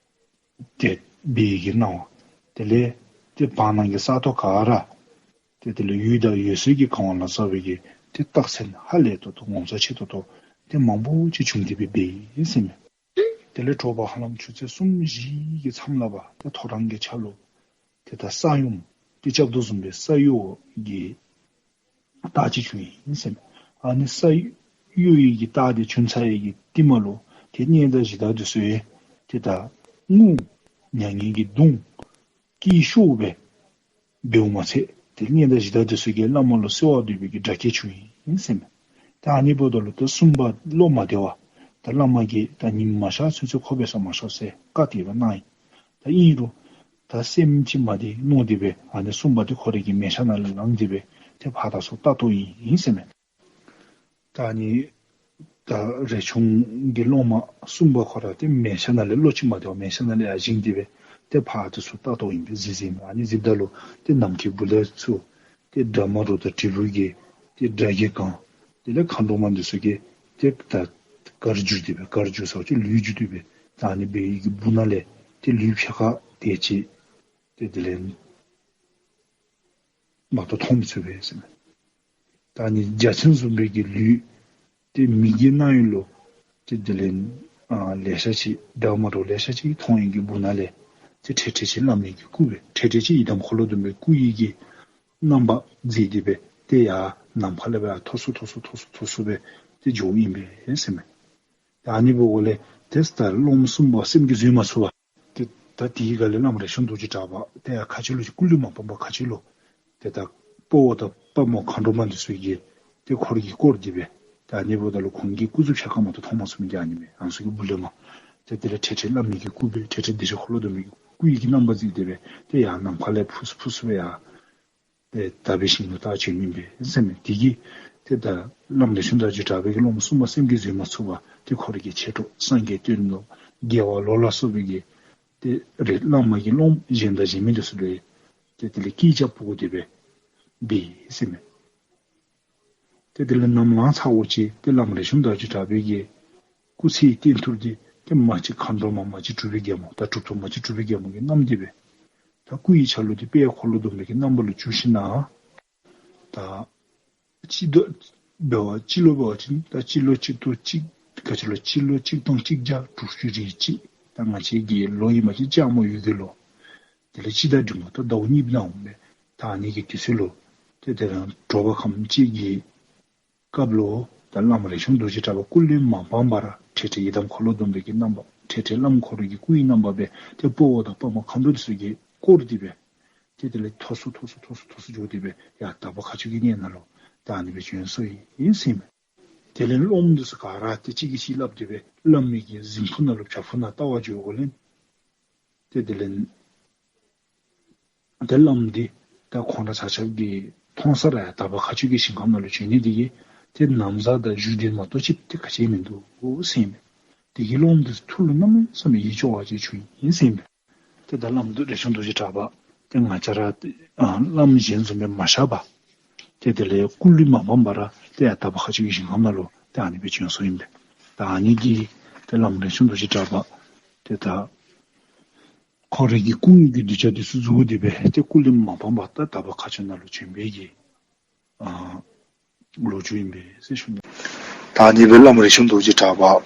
ཏེ་འབད་བའི་གི་སྣང་བ། དེ་ལས་ཏེ་བར་སྣང་གི་ས་སྟོང་ག་ར་ཏེ་དེ་ལས་འོད་དང་འོད་ཟེར་གྱིས་གང་བ་ལ་སོགས་པའི་གི་ཏེ་རྟགས་མཚན་ཧ་ལས་ཏོག་ཏོ་ངོ་མཚར་ཆེ་ཏོག་ཏོ་ཏེ་མང་པོ་ཅིག་བྱུང་སྟེ་སྦེ་འབད་ཡི་ཟེར་མས། དེ་ལས་དྲོ་པ་ཧ་ལམ་ཆུ་ཚོད་གསུམ་བཞི་གི་མཚམས་ལུ་འབད་ཏེ་ཐོ་རངས་ཀྱི་ཆ་ལུ་ཏེ་ད་ས་ཡོམ་ཏེ་རྐྱབ་དོ་བཟུམ་སྦེ་ས་གཡོ་གི་རྟགས་ཅིག་བྱུང་ཡི་ཟེར་མས། ཨ་ནི་ས་གཡོ་ཡི་གི་རྟགས་དེ་བྱུང་ཚར་ཡི་གི་རྟིང་མ་ལུ་ཏེ་གཉེན་དང་གཞི་བདག་འདི་ཚུ་ཡང་ཏེ་ད་ངུ་མྱ་ངན་གྱིས་གདུང་སྐད་ཤོར་སྦེ་འབདཝ་མ་ཚད་ཏེ་གཉེན་དང་གཞི་བདག་འདི་ཚུ་གིས་བླ་མ་ལུ་གསོལ་བ་འདེབས་པའི་གི་སྒྲ་སྐད་བྱུང་ཡི་ཟེར་མས། ད་ཨ་ནི་འབདཝ་ད་ལུ་ད་གསུམ་པ་བློ་མ་བདེ་བར་ད་བླ་མ་གིས་ད་ཉིམ་མ་ཤར་ཚུན་ཚོད་ཁོ་འབད་ས་མ་ཤོར་ཟེར་བཀའ་དེ་སྦེ་གནང་ཡི། ད་ཨིན་རུང་ད་སེམས་ཅིག་མ་བདེ་མནོ་སྟེ་སྦེ་ཨ་ནི་གསུམ་པ་དེ་ཁོ་རའི་གི་མལ་ཆ་ནང་ལས་ལངས་ཏེ་སྦེ་ཏེ་ཕར་ད་ཚུར་ལྟ་དོ་ཨིན་ཟེར་མས། ད་ཨ་ནི་ད་རས་ཆུང་གི་སློབ་མ་གསུམ་པ་ཁོ་ར་ཏེ་མལ་ཆ་ནང་ལས་བློ་ཅིག་མ་བདེ་བར་མལ་ཆ་ནང་ལས་ཡར་བཞེངས་ཏེ་སྦེ་ཏེ་ཕར་ད་ཚུར་ལྟ་དོ་ཨིན་པས་གཟིགས་གཟིགསཔ་མས། ཨ་ནི་གཟིགསཔ་ད་ལུ་ཏེ་ནམ་མཁའི་སྦུག་ལས་ཚུར་ཏེ་སྒྲ་མ་རོ་དང་དྲིལ་བུ་གི་ཏེ་སྒྲ་གིས་གང་། དེ་ལས་མཁའ་འགྲོ་མ་འདི་ཚུ་གིས་ཏེ་ད་གར་བསྒྱུར་ཏེ་སྦེ་གར་བསྒྱུར་ཟེར་བ་ཅིན་ལུས་བསྒྱུར་ཏེ་སྦེ་ད་ཨ་ནི་སྦེ་ཡི་གི་སྦུག་ནང་ལས་ཏེ་ལུས་ཕྱེད་ཀ་དེ་ཅིག་ཏེ་དེ་ལས་མ་གཏོགས་མཐོང་མི་ཚུགས་པས་ཟེར་མས། ད་ཨ་ནི་བརྒྱ་བྱིན་བཟུམ་སྦེ་གི་ལུས་ཏེ་མི་གི་སྣང་ཡུལ་ལུ་ཏེ་དེ་ལས་ཨ་ལེ་ཤ་ཅིག་འདྲ་མ་འདྲཝ་ལེ་ཤ་ཅིག་མཐོང་ཡི་གི་སྦུག་ནང་ལས་ཏེ་ཁྲེ་ཁྲེ་ཅིག་བླ་མའི་གི་སྐུ་སྦེ་ཁྲེ་ཁྲེ་ཅིག་ཡི་དམ་འཁོར་ལོ་སྡོམ་པའི་སྐུ་ཡི་གི་རྣམ་པ་མཛད་དེ་སྦེ་ཏེ་ཡར་ནམ་མཁའ་ལས་སྦེ་མཐོ་སུ་མཐོ་སུ་མཐོ་སུ་མཐོ་སུ་སྦེ་ཏེ་འགྱོཝ་ཨིན་པས་ཟེར་མས། ད་ཨ་ནི་འབདཝ་ལས་ཏེ་ད་སློབམ་གསུམ་པ་སེམས་ཀྱིས་བཟོད་མ་ཚུགས་པར་ཏེ་ད་དེའི་སྒང་ལས་བླམ་རས་ཆུང་རྡོ་རྗེ་གྲགས་པ་ཏེ་ཡར་ཁ་ཕྱི་ལུ་སྐུ་ལུས་མ་སྤངས་པར་ཁ་ཕྱི་ལུ་ཏེ་ད་དཔའ་བོ་དང་དཔའ་མོ་མཁའ་འགྲོ་མ་འདི་ཚུ་གིས་ཏེ་ཁོ་ར་གིས་བསྐོར་ཏེ་སྦེ་ད་ཨ་ནི་འབདཝ་ད་ལུ་ཁོང་གི་སྐུ་གཟུགས་ཕྱེད་ཀ་མ་གཏོགས་མཐོང་མ་ཚུགས་མི་གི་ཨ་ནི་མས། ཨ་ནི་ཚུ་གི་སྦུག་ལས་མར་ཏེ་དེ་ལས་ཁྲེ་ཁྲེ་བླ་མའི་གི་སྐུ་སྦེ་ཁྲེ་ཁྲེ་བདེ་མཆོག་འཁོར་ལོ་སྡོམ་པའི་གི་སྐུ་ཡི་གི་རྣམ་པ་མཛད་དེ་སྦེ་ཏེ་ཡར་ནམ་མཁའ་ལས་འཕུར་སུ་འཕུར་སུ་སྦེ་ཡར་ཏེ་དག་པའི་ཞིང་ལུ་ད་བྱོན་ནི་ཨིན་པས་ཟེར་མས། དེ་གིས་ཏེ་ད་བླམ་རས་ཆུང་རྡོ་རྗེ་གྲགས་པའི་གི་སློབམ་གསུམ་པ་སེམས་ཀྱིས་བཟོད་མ་ཚུགས་པར་ཏེ་ཁོ་ར་གི་མཆེད་གྲོགས་སངས་རྒྱས་སྟོན་ལོ་རྒྱལ་བ་ལོ་ལ་སོགས་པའི་གི་ཏེ་རེ་བླ་མ་གི་སློབམ་གཞན་དང་གཞན་མིན་འདི་ཚུ་ལུ་ཏེ་དེ་ལས་སྐད་རྒྱག་ཕོག་སྟེ་སྦེ་འབད་ཡི་ཟེར་མས། ཏེ་དེ་ལས་ནམ་ལངས་ཚརཝ་ཅིག་ཏེ་བླམ་རས་ཆུང་རྡོ་རྗེ་གྲགས་པའི་གི་སྐུ་ཚེའི་རྟེན་ཐུབ་འདི་ཏེ་མ་གཅིག་མཁའ་འགྲོ་མ་མ་གཅིག་གྲུབ་པའི་རྒྱལ་མོ་ད་གྲུབ་ཐོབ་མ་གཅིག་གྲུབ་པའི་རྒྱལ་མོ་གིས་བསྣམས་ཏེ་སྦེ་ད་སྐུ་ཡི་ཆ་ལུགས་འདི་དཔལ་འཁོར་ལོ་སྡོམ་པའི་གི་རྣམ་པ་ལུ་གྱུར་ཞིནམ་ད་སྤྱི་ལོ་འབད་བ་སྤྱི་ལོ་འབད་བ་ཅིན་ད་སྤྱི་ལོ་གཅིག་སྟོང་གཅིག་ག་ཅི་ལོ་སྤྱི་ལོ་གཅིག་སྟོང་གཅིག་བརྒྱ་དྲུག་ཅུ་རེ་གཅིག་ད་ང་བཅས་ཀྱི་ལོ་ཨིན་པ་ཅིན་ལྕགས་མོ་ཡོས་གི་ལོ། དེ་ལས་སྤྱི་ཟླ་འབྲིང་པོ་ད་ཟླཝ་གཉིས་པའི་ནང་འོང་པས། ད་ཨ་ནི་གི་དུས་ཚོད་ལུ་ཏེ་དེ་རང་དྲོ་པ་ཁམས་གཅིག་གི་སྐབས་ལུ་ད་བླམ་རས་ཆུང་རྡོ་རྗེ་གྲགས་པ་སྐུ་ལུས་མ་སྤངས་པར་ཁྲེ་ཁྲེ་ཡི་དམ་འཁོར་ལོ་སྡོམ་པའི་གི་རྣམ་པ་ཁྲེ་ཁྲེ་བླམ་ཁོ་རའི་གི་སྐུ་ཡི་རྣམ་པ་སྦེ་ཏེ་དཔའ་བོ་དང་དཔའ་མོ་མཁའ་འགྲོ་འདི་ཚུ་གིས་བསྐོར་ཏེ་སྦེ་ཏེ་དེ་ལས་མཐོ་སུ་མཐོ་སུ་མཐོ་སུ་མཐོ་སུ་འགྱོ་སྟེ་སྦེ་ཡར་དག་པ་མཁའ་སྤྱོད་ཀྱི་གནས་ནང་ལུ་ད་ཨ་ནི་སྦེ་བྱོན་སོ་ཡི་ཟེར་མས། དེ་ལས་སློབམ་འདི་ཚུ་ག་ར་ཏེ་གཅིག་གིས་གཅིག་སླབ་སྟེ་སྦེ་བླ་མའི་གི་གཟིམ་ཕུག་ནང་ལུ་བྱག་ཕུག་ནང་བལྟ་བར་འགྱོཝ་ལས་ཏེ་དེ་ལས་ཏེ་བླམ་འདི་ད་ཁོང་ར་ཆ་ཁྱབ་ཀྱིས་མཐོང་ས་ར་ཡར་དག་པ་མཁའ་སྤྱོད་ཀྱི་ཞིང་ཁམས་ནང་ལུ་བྱོན་ནི་དེ་གིས་ཏེ་ན་བཟའ་དང་བཞུགས་གདན་མ་གཏོགས་ཅིག་ཏེ་ག་ཅི་མིན་འདུག་ཟེར་མས། དེ་གིས་སློབམ་འདི་ཚུ་ཐུགས་ལུ་གནམ་མེད་ས་མེད་ཡིད་སྐྱོ་བ་ཅིག་བྱུང་ཡི་ཟེར་མས། ཏེ་ད་བླམ་རས་ཆུང་རྡོ་རྗེ་གྲགས་པ་ ཏེ་ང་བཅས་ར་ཨ་བླམ་གཞན་བཟུམ་སྦེ་མ་བཞག་པར་ཏེ་དེ་ལས་སྐུ་ལུས་མ་སྤངས་པར་ཏེ་ཡར་དག་པ་མཁའ་སྤྱོད་ཀྱི་ཞིང་ཁམས་ནང་ལུ་ཏེ་ཨ་ནི་སྦེ་བྱོན་སོང་ཨིན་པས། ད་ཨ་ནི་གི་ཏེ་བླམ་རས་ཆུང་རྡོ་རྗེ་གྲགས་པ་ཏེ་ད་ཁོ་རའི་གི་སྐུ་ཡི་གི་གདུལ་བྱ་འདི་ཚུ་བཟུང་སྟེ་སྦེ་ཏེ་སྐུ་ལུས་མ་སྤངས་པར་ད་དག་པ་མཁའ་སྤྱོད་ནང་ལུ་བྱོན་པའི་གི་ཨ་ལོ་རྒྱུས་ཨིན་པས་ཟེར་ཞུ་ནི། ད་ཨ་ནི་སྦེ་བླམ་རས་ཆུང་རྡོ་རྗེ་གྲགས་པ་ཨམ་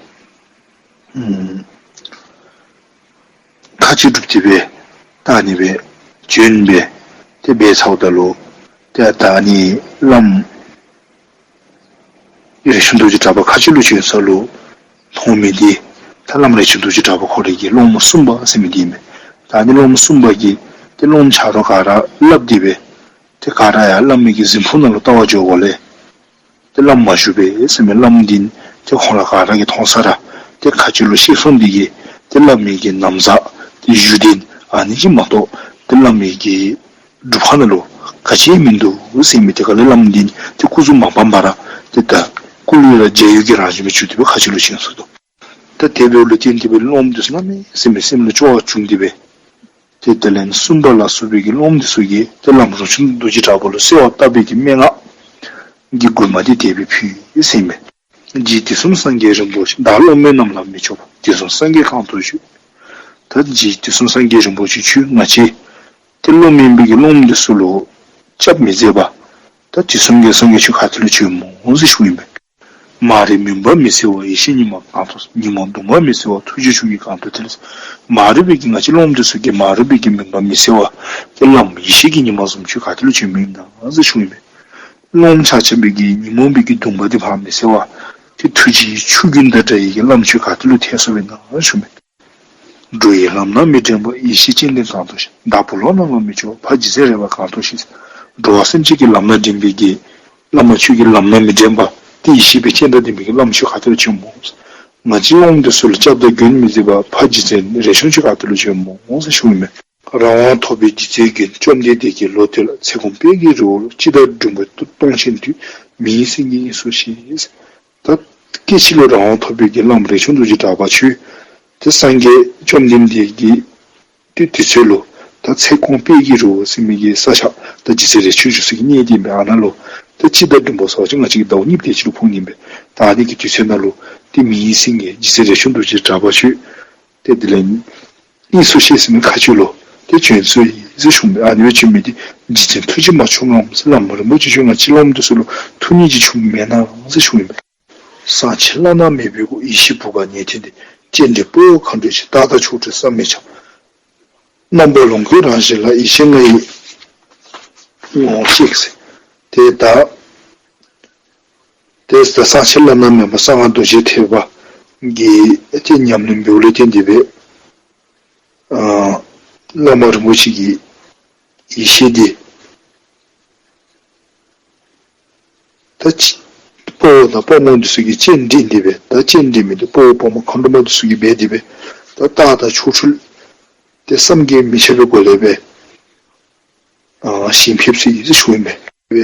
མཁའ་སྤྱོད་སྒྲུབ་སྟེ་སྦེ་ད་ཨ་ནི་སྦེ་བྱོན་སྦེ་ཏེ་འབད་ཚརཝ་ད་ལུ་ཏེ་ད་ཨ་ནི་བླམ་རས་ཆུང་རྡོ་རྗེ་གྲགས་པ་མཁའ་སྤྱོད་ལུ་བྱོན་ས་ལུ་མཐོང་མི་འདི་ད་བླམ་རས་ཆུང་རྡོ་རྗེ་གྲགས་པ་ཁོ་རའི་གི་སློབ་མ་གསུམ་པ་ཟེར་མི་འདི་ཨིན་པས། ད་ཨ་ནི་སློབ་མ་གསུམ་པ་གིས་ཏེ་སློབ་མ་ཆ་རོགས་ག་ར་སླབ་སྟེ་སྦེ་ཏེ་ག་ར་ཡར་བླ་མའི་གི་གཟིམ་ཕུག་ནང་ལུ་བལྟ་བར་འགྱོཝ་ལས་ཏེ་བླམ་མ་བཞུགས་པས་ཟེར་མི་བླམ་འདི་ཏེ་ཁོང་ར་ག་ར་གིས་མཐོང་ས་ར་ཏེ་མཁའ་སྤྱོད་ལུ་གཤེགས་སོང་འདི་གིས་ཏེ་བླ་མའི་གི་ན་བཟའ་ཏེ་བཞུགས་གདན་ཨ་ནི་གཅིག་མ་གཏོགས་ཏེ་བླ་མའི་གི་སྒྲུབ་ཁང་ནང་ལུ་ག་ཅི་མིན་འདུག་ཟེར་མི་དེ་ཁ་ལས་བླམ་འདི་ཏེ་སྐུ་གཟུགས་མ་སྤངས་པར་ཏེ་ད་སྐུ་ལུས་ར་བྱ་ཡུལ་གྱི་རང་བཞིན་སྦེ་གྱུར་ཏེ་སྦེ་མཁའ་སྤྱོད་ལུ་བྱོན་སོང་འདུག། ད་དེ་འབདཝ་ལས་བརྟེན་ཏེ་སྦེ་སློབ་མ་འདི་ཚུ་གནམ་མེད་ས་མེད་སེམས་ལུ་སྐྱོ་བ་བྱུང་སྟེ་སྦེ་ཏེ་དེ་ལས་སུམ་པ་ལ་སོགས་པའི་གི་སློབ་མ་འདི་ཚུ་གིས་ཏེ་བླམ་རས་ཆུང་རྡོ་རྗེ་གྲགས་པ་ལུ་གསོལ་བ་བཏབ་པའི་གི་སྨྲེ་སྔགས་ཀྱི་མགུར་མ་འདི་དེ་སྦེ་ཕུལ་ཟེར་ཨིན་པས། རྗེ་དུས་གསུམ་སངས་རྒྱས་རིན་པོ་ཆེ། བདག་སློབ་མའི་རྣམས་ལ་མི་སྐྱོ་བ། དུས་གསུམ་སངས་རྒྱས་གང་དུ་བཞུགས། ད་རྗེ་དུས་གསུམ་སངས་རྒྱས་རིན་པོ་ཆེ་ཁྱོད་ང་བཅས་ཏེ་སློབ་མ་ཨིན་པའི་གི་སློབ་མ་འདི་ཚུ་ལུ་སྐྱབས་མི་མཛད་པར་ད་དུས་གསུམ་གྱི་སངས་རྒྱས་ཁྱོད་ག་ཏེ་ལུ་བྱོན་སྨོ་ཟེར་ཞུཝ་ཨིན་པས། མ་རིག་མུན་པ་མི་སེལ་བ། ཡེ་ཤེས་ཉི་མ་གང་དུ། ཉོན་མོངས་གདུང་བ་མི་སེལ་བ། ཐུགས་རྗེ་ཆུ་སྐྱེས་གང་དུ་ཐིལ། མ་རིག་པའི་གི་ང་བཅས་སློབ་མ་འདི་ཚུ་གི་མ་རིག་པའི་གི་མུན་པ་མི་སེལ་བར་ཏེ་བླམ་ཡེ་ཤེས་ཀྱི་ཉི་མ་བཟུམ་ཁྱོད་ག་ཏེ་ལུ་བྱོནམ་ཨིན་ན་ཟེར་ཞུཝ་ཨིན་པས། སློབ་མ་ཆ་ཁྱབ་པའི་གི་ཉོན་མོངས་པའི་གི་གདུང་པ་འདི་ཕར་མི་སེལ་བར་ཏེ་ཐུགས་རྗེའི་ཆུ་རྒྱུན་དང་འདྲ་བའི་གི་བླམ་ཁྱོད་ག་ཏེ་ལུ་ཐལ་སོངམ་ཨིན་ན་ཞུཝ་ཨིན་པས། འགྲོ་བའི་ལམ་སྣ་མི་འདྲེན་པ། ཡེ་ཤེས་སྤྱན་ལྡན་གང་དུ་ཞིག། བདག་བུ་སློབ་རྣམས་ལ་མི་སྐྱོ་བ། ཕ་རྗེ་བཙུན་རས་པ་གང་དུ་ཞིག། འགྲོ་བ་སེམས་ཅན་གྱི་ལམ་སྣ་འདྲེན་པའི་གི་བླ་མ་ཁྱོད་ཀྱི་ལམ་སྣ་མི་འདྲེན་པ་ཏེ་ཡེ་ཤེས་པའི་སྤྱན་དང་ལྡན་པའི་གི་བླམ་ཁྱོད་ག་ཏེ་ལུ་བྱོནམ་སྨོ། ང་བཅས་སློབ་མ་འདི་ཚུ་ལུ་སྐྱབས་དང་མགོན་མི་མཛད་པར་ཕ་རྗེ་བཙུན་རས་ཆུང་ཁྱོད་ག་ཏེ་ལུ་བྱོནམ་སྨོ་ཟེར་ཞུཝ་ཨིན་པས། རང་དབང་ཐོབ་པའི་རྗེ་བཙུན་མགོན། བཅོམ་ལྡན་འདས་ཀྱི་ལོ་དེ་ལ། ཚེ་གང་དཔལ་གྱི་རི་བོ་ལ། འཆི་བདག་འབྲུམ་པོ་སྟོང་ཆེན་དུས། མི་ཡི་སེང་གེ་དབྱིངས་སུ་གཤེགས། ད་སྐྱེ་འཆི་ལུ་རང་དབང་ཐོབ་པའི་གི་བླམ་རས་ཆུང་རྡོ་རྗེ་གྲགས་པ་ཁྱོད་ཏེ་སངས་རྒྱས་བཅོམ་ལྡན་འདས་ཀྱི་དུས་དུས་ཚོད་ལུ་ད་ཚེ་གང་དཔལ་གྱི་རི་བོ་ཟེར་མི་གི་ས་ཆ་ད་རྗེ་བཙུན་རས་ཆུང་བཞུགས་ས་གི་གནས་འདི་ཨིན་པས། ཨ་ནཱ་ལུ་ད་འཆི་བདག་འབྲུམ་པོ་ཟེར་བ་ཅིན་ང་བཅས་ཀྱི་ཟླཝ་གཉིས་པ་དེ་ཅིག་ལུ་ཕོག་ནི་ཨིན་པས། ད་ཨ་ནི་གི་དུས་ཚོད་ནང་ལུ་ཏེ་མི་ཡི་སེང་གེ་རྗེ་བཙུན་རས་ཆུང་རྡོ་རྗེ་གྲགས་པ་ཁྱོད་ཏེ་དེ་ལས་དབྱིངས་སུ་གཤེགས་ཟེར་མི་མཁའ་སྤྱོད་ལུ་ཏེ་བྱོན་སོང་ཡི་ཟེར་ཞུཝ་ཨིན་པས། ཨ་ནི་སྦེ་བྱོན་མི་འདི་རྗེ་བཙུན་ཐུགས་རྗེ་མ་བྱུང་ངམ་ཟེར། བླམ་རིན་པོ་ཆེ་ཁྱོད་ང་བཅས་སློབ་མ་འདི་ཚུ་ལུ་ཐུགས་རྗེ་ཅིག་བྱུངམ་མེན་ན་ཟེར་ཞུཝ་ཨིན་པས། གསང་ཆེན་བླ་ན་མེད་པའི་སྐུ། ཡེ་ཤེས་བུམ་པ་ཉིད་ཐིམ་སྟེ། སྤྱན་འདྲེན་དཔའ་བོ་མཁའ་འགྲོ་ཆེ། རྟག་དང་ཕྱོགས་བྲལ་བསམ་མི་ཁྱབ། རྣམ་པ་ལོངས་སྐུའི་རང་བཞིན་ལ། ཡེ་ཤེས་ལྔ་ཡི་ངོ་བོར་གཤེགས་ཟེར། ཏེ་ད་ཏེ་ད་གསང་ཆེན་བླ་ན་མེད་པ་གསང་སྔགས་རྡོ་རྗེ་ཐེག་པ་གི་ཏེ་ཉམས་ལེན་འབདཝ་ལས་བརྟེན་ཏེ་སྦེ་ཨ་བླ་མ་རིན་པོ་ཆེ་གི་ཡེ་ཤེས་འདི་ད་ཅི་དཔའ་བོ་དང་དཔའ་མོ་འདི་ཚུ་གིས་སྤྱན་འདྲེན་ཏེ་སྦེ་ད་སྤྱན་འདྲེན་མི་འདི་དཔའ་བོ་དཔའ་མོ་མཁའ་འགྲོ་མ་འདི་ཚུ་གིས་འབད་དེ་སྦེ་ད་རྟག་དང་ཕྱོགས་བྲལ་ཏེ་བསམ་གྱིས་མི་ཁྱབ་པའི་སྒོ་ལས་སྦེ་ཨ་ཞིང་ཕེབས་ཅི་ཟེར་ཞུཝ་ཨིན་པས། སྦེ་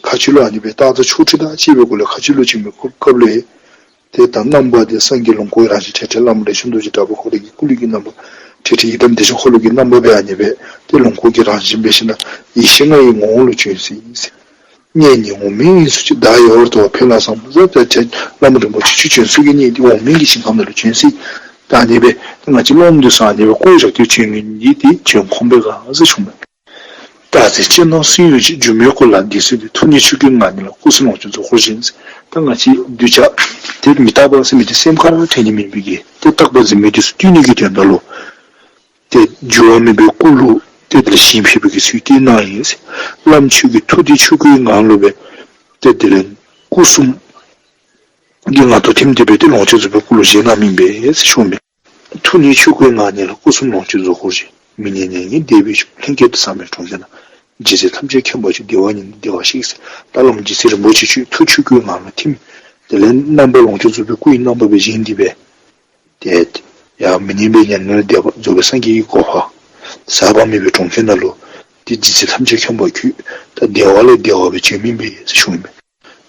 མཁའ་སྤྱོད་ལུ་ཨ་ནི་སྦེ་རྟག་དང་ཕྱོགས་བྲལ་དང་བཅས་པའི་སྒོ་ལས་མཁའ་སྤྱོད་ལུ་བྱོན་མི་སྐབས་ལུ་ཏེ་ད་རྣམ་པ་འདི་སངས་རྒྱས་ལོངས་སྐུའི་རང་བཞིན་ཐེག་ཆེན་བླ་མ་རས་ཆུང་རྡོ་རྗེ་གྲགས་པ་ཁོ་རའི་གི་སྐུ་ལུས་ཀྱི་རྣམ་པ་ཐེག་ཆེན་ཡི་དམ་བདེ་མཆོག་འཁོར་ལོ་གི་རྣམ་པ་སྦེ་ཨ་ནི་སྦེ་ཏེ་ལོངས་སྐུ་གི་རང་བཞིན་འབད་ཞིནམ་ལས་ཡེ་ཤེས་ལྔ་ཡི་ངོ་བོ་ལུ་བྱོན་ཅི་ཟེར། གཉེན་ཉེ་འོག་མིན་དབྱིངས་སུ་སྐྱེས། བདག་ཡལ་བར་དོར་བ་འཕེལ་ལ་བསམ་ཟེར། ཏེ་བླ་མ་རིན་པོ་ཆེ་ཁྱོད་བྱོན་ས་གི་གནས་འདི་འོག་མིན་གྱི་ཞིང་ཁམས་ནང་ལུ་བྱོན་ཅི། ད་ཨ་ནི་སྦེ་ང་བཅས་སློབ་མ་འདི་ཚུ་ཨ་ནི་སྦེ་བཀོ་བཞག་སྟེ་བྱོན་མི་འདི་ཏེ་བྱོན་ཁོམ་པས་ག་ཟེར་ཞུཝ་ཨིན་པས། རྟག་འཛིན་སྤྱན་སྣང་སུན་གཡོ་ཅན། སྒྱུ་མའི་སྐུ་ལ་འདི་སྲིད་དུ། ཐུགས་ཉིད་ཆོས་སྐུའི་ངང་ཉིད་ལ། སྐུ་གསུམ་ལོངས་སྤྱོད་རྫོགས་སྐུར་བཞེངས་ཟེར། ད་ང་བཅས་གདུལ་བྱ་ཏེ་མི་རྟག་པ་ཟེར་མི་འདི་སེམས་ཁར་དྲན་ནི་མེད་པའི་གི་ཏེ་རྟག་པ་འཛིན་མི་འདི་ཚུ་བཏུལ་ནི་གི་དོན་དག་ལུ་ཏེ་འགྱུར་བ་མེད་པའི་སྐུ་ལུ་ཏེ་དེ་ལས་ཞིང་ཕེབས་པའི་གི་ཚུལ་བསྟན་གནང་ཡི་ཟེར། བླམ་ཁྱོད་ཀྱི་ཐུགས་འདི་ཆོས་སྐུའི་ངང་ལུ་སྦེ་ཏེ་དེ་ལས་སྐུ་གསུམ་གྱི་ངང་དུ་ཐིམ་སྟེ་སྦེ་ཏེ་ལོངས་སྤྱོད་རྫོགས་པའི་སྐུ་ལུ་བཞེངས་གནངམ་ཨིན་པས་ཟེར་ཞུཝ་ཨིན་པས། ཐུགས་ཉིད་ཆོས་སྐུའི་ངང་ཉིད་ལ། སྐུ་གསུམ་ལོངས་སྤྱོད་རྫོགས་སྐུར་བཞེངས། མི་མཉེས་མྱ་ངན་འདས་པའི་མཆོག། ལྷན་སྐྱེས་སུ་བསམ་པའི་གྲོང་ཁྱེར་ན། རྗེ་བཙུན་ཐམས་ཅད་མཁྱེན་པ་ཁྱོད། བདེ་བ་ཉིད་ནི་བདེ་བར་གཤེགས་ཟེར། ད་བླམ་རྗེ་བཙུན་རིན་པོ་ཆེ་ཁྱོད་ཐུགས་ཆོས་སྐུའི་ངང་ལུ་ཐིམ། དེ་ལས་རྣམ་པ་ལོངས་སྤྱོད་རྫོགས་པའི་སྐུ་ཡི་རྣམ་པ་སྦེ་བཞེངས་ཏེ་སྦེ་ཏེ་ཡང་མི་མཉེས་པའི་མྱ་ངན་ལས་འདས་པ་རྫོགས་པའི་སངས་རྒྱས་ཀྱི་གོ་འཕང་ཟག་པ་མེད་པའི་གྲོང་ཁྱེར་ནང་ལུ་ཏེ་རྗེ་བཙུན་ཐམས་ཅད་མཁྱེན་པ་ཁྱོད་ད་བདེ་བ་ལས་བདེ་བ་སྦེ་བྱོནམ་ཨིན་པས་ཟེར་ཞུཝ་ཨིན་པས།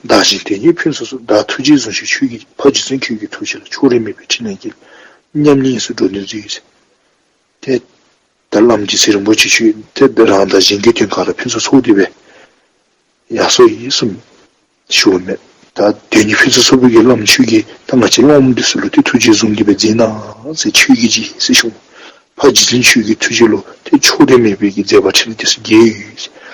བདག་གཞན་དོན་གཉིས་ཕུན་སུམ་ཚོགས། བདག་ཐུགས་རྗེས་བཟུང་ཞིང་ཆོས་ཀྱི། ཕ་རྗེ་བཙུན་ཁྱོད་ཀྱི་ཐུགས་རྗེ་ལ། ཕྱོགས་རིས་མེད་པའི་འཕྲིན་ལས་ཀྱིས། མཉམ་ཉིད་དབྱིངས་སུ་འགྲོ་དོན་མཛད་ཡོད་ཟེར། ཏེ་ ད་བླམ་རྗེ་བཙུན་རིན་པོ་ཆེ་ཁྱོད་ཏེ་རང་དང་གཞན་གྱི་དོན་ག་ར་ཕུན་སུམ་ཚོགས་ཏེ་སྦེ་ཡར་སོང་ཡི་གསུངས་ཞུཝ་མས། ད་དོན་ནི་ཕུན་སུམ་ཚོགས་པའི་གི་བླམ་ཁྱོད་ཀྱིས་ད་ང་བཅས་སློབ་མ་འདི་ཚུ་ལུ་ཏེ་ཐུགས་རྗེ་བཟུང་སྟེ་སྦེ་མཛད་གནང་ཟེར། ཆོས་ཀྱི་རྗེ་ཟེར་ཞུཝ་མས། ཕར་རྗེ་བཙུན་ཆོས་ཀྱི་ཐུགས་རྗེ་ལུ་ཏེ་ཕྱོགས་རིས་མེད་པའི་གི་མཛད་པ་འཕྲིན་ལས་འདི་ཚུ་རྒྱས་ཡོད།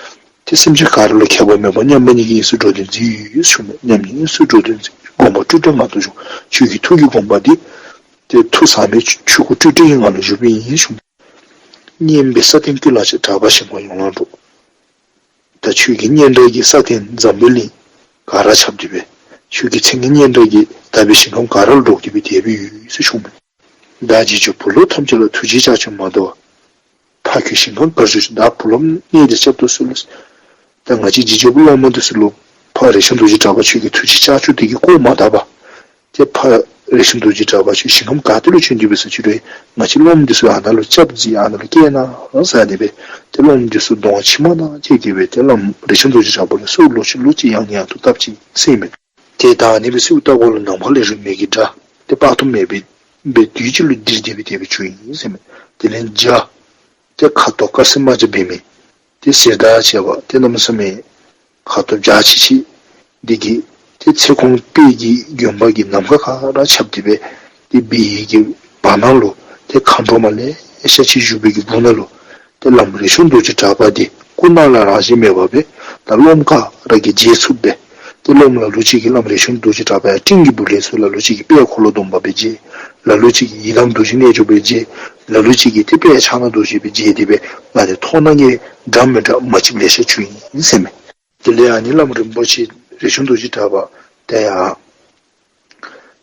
ཏེ་སེམས་ཅན་ག་ར་ལུ་ཁྱད་པར་མེད་པར་མཉམ་པ་ཉིད་ཀྱི་དབྱིངས་སུ་འགྲོ་དོན་མཛད་ཡོད་ཞུཝ་མས། མཉམ་ཉིད་དབྱིངས་སུ་འགྲོ་དོན་མཛད། དགོངས་པ་སྤྲོས་བྲལ་ངང་དུ་བཞུགས། ཁྱོད་ཀྱི་ཐུགས་ཀྱི་དགོངས་པ་འདི་ཏེ་ཐུགས་ཟག་མེད་ཆོས་སྐུ་སྤྲོས་བྲལ་གྱི་ངང་ལུ་བཞུགསཔ་ཨིན་ཞུཝ་མས། སྙན་པའི་ས་སྟེང་ཀུན་ལ་ཁྱབ། གྲགས་པ་ཞིང་ཁམས་ཡོངས་ལ་སྒྲོགས། ད་ཁྱོད་ཀྱི་སྙན་གྲགས་ཀྱིས་ས་སྟེང་འཛམ་བུ་གླིང་ག་ར་ཁྱབ་སྟེ་སྦེ། ཁྱོད་ཀྱི་མཚན་གྱི་སྙན་གྲགས་ཀྱིས་དག་པའི་ཞིང་ཁམས་ག་ར་ལུ་སྒྲོགས་ཏེ་སྦེ་དེ་སྦེ་ཡོད་ཟེར་ཞུཝ་མས། བདག་རྗེས་འཇུག་བུ་སློབ་ཐམས་ཅད་ལ། ཐུགས་རྗེའི་ལྕགས་ཀྱུས་མ་དོར་བར། ཕ་ཁྱོད་ཞིང་ཁམས་གར་བཞུགས་ཤིག། བདག་བུ་སློབ་གནས་འདིར་བསྐྱབ་ཏུ་གསོལ། ད་ང་བཅས་རྗེས་འཇུག་པའི་སློབ་མ་འདི་ཚུ་ལུ་ཕ་རས་ཆུང་རྡོ་རྗེ་གྲགས་པ་ཁྱོད་ཀྱི་ཐུགས་རྗེའི་ལྕགས་ཀྱུ་འདི་གིས་བཀོག་མ་ད་པར་ཏེ་ཕ་རས་ཆུང་རྡོ་རྗེ་གྲགས་པ་ཁྱོད་ཞིང་ཁམས་ག་ཏེ་ལུ་བྱོན་ཏེ་སྦེ་སོང་ཅི་རུང་ང་བཅས་སློབ་མ་འདི་ཚུ་ཨ་ནཱ་ལུ་སྐྱབས་མཛད། ཨ་ནཱ་ལུ་བསྐྱལ་གནང་ཟེར་ཨ་ནི་སྦེ་ཏེ་སློབ་མ་འདི་ཚུ་གདོང་མཆི་མ་དང་བཅས་ཏེ་སྦེ་ཏེ་བླམ་རས་ཆུང་རྡོ་རྗེ་གྲགས་པ་ལུ་གསོལཝ་ལོག་ཅི་ལོག་ཅི་ཡང་ནས་ཡང་དུ་བཏབ་ཅི་ཟེར་མས། ཏེ་ད་ཨ་ནི་སྦེ་གསོལཝ་བཏབ་འགོ་ལུ་ནམ་མཁའ་ལས་རིབ་མའི་གི་སྒྲ་ཏེ་དཔག་ཏུ་མེད་པའི་སྦེ་རྡུལ་གཅིག་ལུ་ལྡིར་ཏེ་སྦེ་དེ་སྦེ་བྱུང་ཡི་ཟེར་མས། དེ་ལས་འཇའ་ཏེ་ཁ་དོག་དཀར་སེར་དམར་ལྗང་སྦེ་མི་ཏེ་ཟེར་དང་བཅས་པ་ཏེ་གནམ་མེད་ས་མེད་ཁ་དོག་འཇའ་ཆི་ཆི་འདི་གིས་ཏེ་ཚེ་གོང་དཔལ་གྱི་དགོན་པ་གི་ནམ་མཁའ་ག་ར་ཁྱབ་སྟེ་སྦེ་ཏེ་སྦས་ཡི་གི་བར་ན་ལུ་ཏེ་མཁའ་འགྲོ་མ་ལེ་ཤ་ཅིག་བཞུགས་པའི་གི་སྦུག་ན་ལུ་ཏེ་བླམ་རས་ཆུང་རྡོ་རྗེ་གྲགས་པ་འདི་སྐུ་ན་ལ་རང་བཞིན་མེད་པ་སྦེ་ད་སློབ་མ་ག་ར་གིས་མཇལ་ཚུགསཔ་སྦེ། ཏེ་སློབ་མ་ལ་ལུ་ཅིག་གིས་བླམ་རས་ཆུང་རྡོ་རྗེ་གྲགས་པ་ཡང་སྤྲིན་གྱི་སྦུག་ལས་ཚུར་ལ་ལུ་ཅིག་གིས་དཔལ་འཁོར་ལོ་སྡོམ་པ་སྦེ་མཇལ། ལ་ལུ་ཅིག་གིས་ཡི་དམ་རྡོ་རྗེ་རྣལ་འབྱོར་སྦེ་མཇལ། ལ་ལུ་ཅིག་གིས་ཏེ་དཔལ་ཕྱག་ན་རྡོ་རྗེ་སྦེ་མཇལ་ཏེ་སྦེ་ང་ཏེ་མཐོང་སྣང་གི་འདྲ་མི་འདྲ་མ་གཅིག་ལེ་ཤ་བྱུང་ཡི་ཟེར་མས། དེ་ལས་ཨ་ནི་བླམ་རིན་པོ་ཆེ་རས་ཆུང་རྡོ་རྗེ་གྲགས་པ་དེ་ཡང་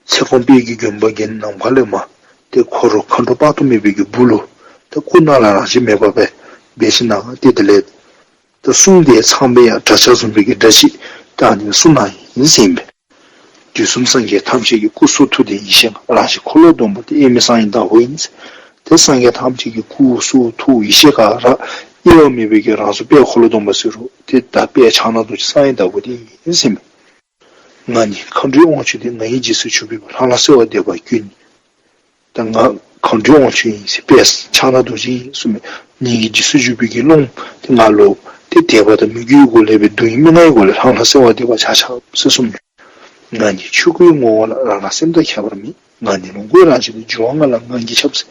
ཚེ་གོང་དཔལ་གྱི་དགོན་པ་གི་ནམ་མཁའ་ལས་མར་ཏེ་འཁོར་མཁའ་འགྲོ་དཔག་ཏུ་མེད་པའི་གི་སྦུག་ལུ་ཏེ་སྐུ་ན་ལ་རང་བཞིན་མེད་པ་སྦེ་འབད་ཞིནམ་ཏེ་དེ་ལས་ཏེ་གསུང་དེ་ཚངས་པའི་ཡང་སྒྲ་བྱ་བཟུམ་སྦེ་གི་སྒྲ་ཅིག་ཏེ་ཨ་ནི་གསུང་གནང་ཡི་ཟེར་མས། དུས་གསུམ་སངས་རྒྱས་ཐམས་ཅད་ཀྱི། སྐུ་གསུང་ཐུགས་ལྡན་ཡེ་ཤེས་ལྔ། རང་བཞིན་འཁོར་ལོ་སྡོམ་པ་སྟེ། དབྱེར་མེད་གསང་བའི་བདག་པོ་ཡིན། ཏེ་སངས་རྒྱས་ཐམས་ཅད་ཀྱི་སྐུ་གསུང་ཐུགས་ཡེ་ཤེས་ག་ར་དབྱེ་བ་མེད་པའི་གི་རང་གཟུགས་དཔལ་འཁོར་ལོ་སྡོམ་པ་ཟེར་རུང་ཏེ་ད་དཔལ་ཕྱག་ན་རྡོ་རྗེ་གསང་བའི་བདག་པོ་དེ་ཡིན་ཟེར་མས། ང་ནི་མཁའ་འགྲོའི་དབང་ཕྱུག་སྟེ། ང་ཡི་རྗེས་སུ་ཞུགས་པའི་བུ། ལྷང་ལྷང་གསོལ་བ་འདེབས་པར་ཀུན། ད་ང་མཁའ་འགྲོའི་དབང་ཕྱུག་ཡིན་ཟེར། དཔལ་ཕྱག་ན་རྡོ་རྗེ་ཡིན་གསུངས་མས། ངེ་གི་རྗེས་སུ་ཞུགས་པའི་གི་སློབ་མ་དེ་ང་ལུ་ཏེ་དད་པ་དང་མོས་གུས་སྒོ་ལས་སྦེ་སྡུག་བསྔལ་མི་མངའ་བའི་སྒོ་ལས་ལྷང་ལྷང་གསོལ་བ་འདེབས་པར་བྱ་བྱ་ཟེར་གསུངས་མས། ང་ནི་ཆོས་སྐུའི་ངོ་བོ་ལ། རང་རང་སེམས་དང་ཁྱད་པར་མེད། ང་ནི་ལོངས་སྐུའི་རང་བཞིན་ལས། འགྱུར་བ་ལྔ་ལ་ངང་གིས་ཁྱབ་ཟེར།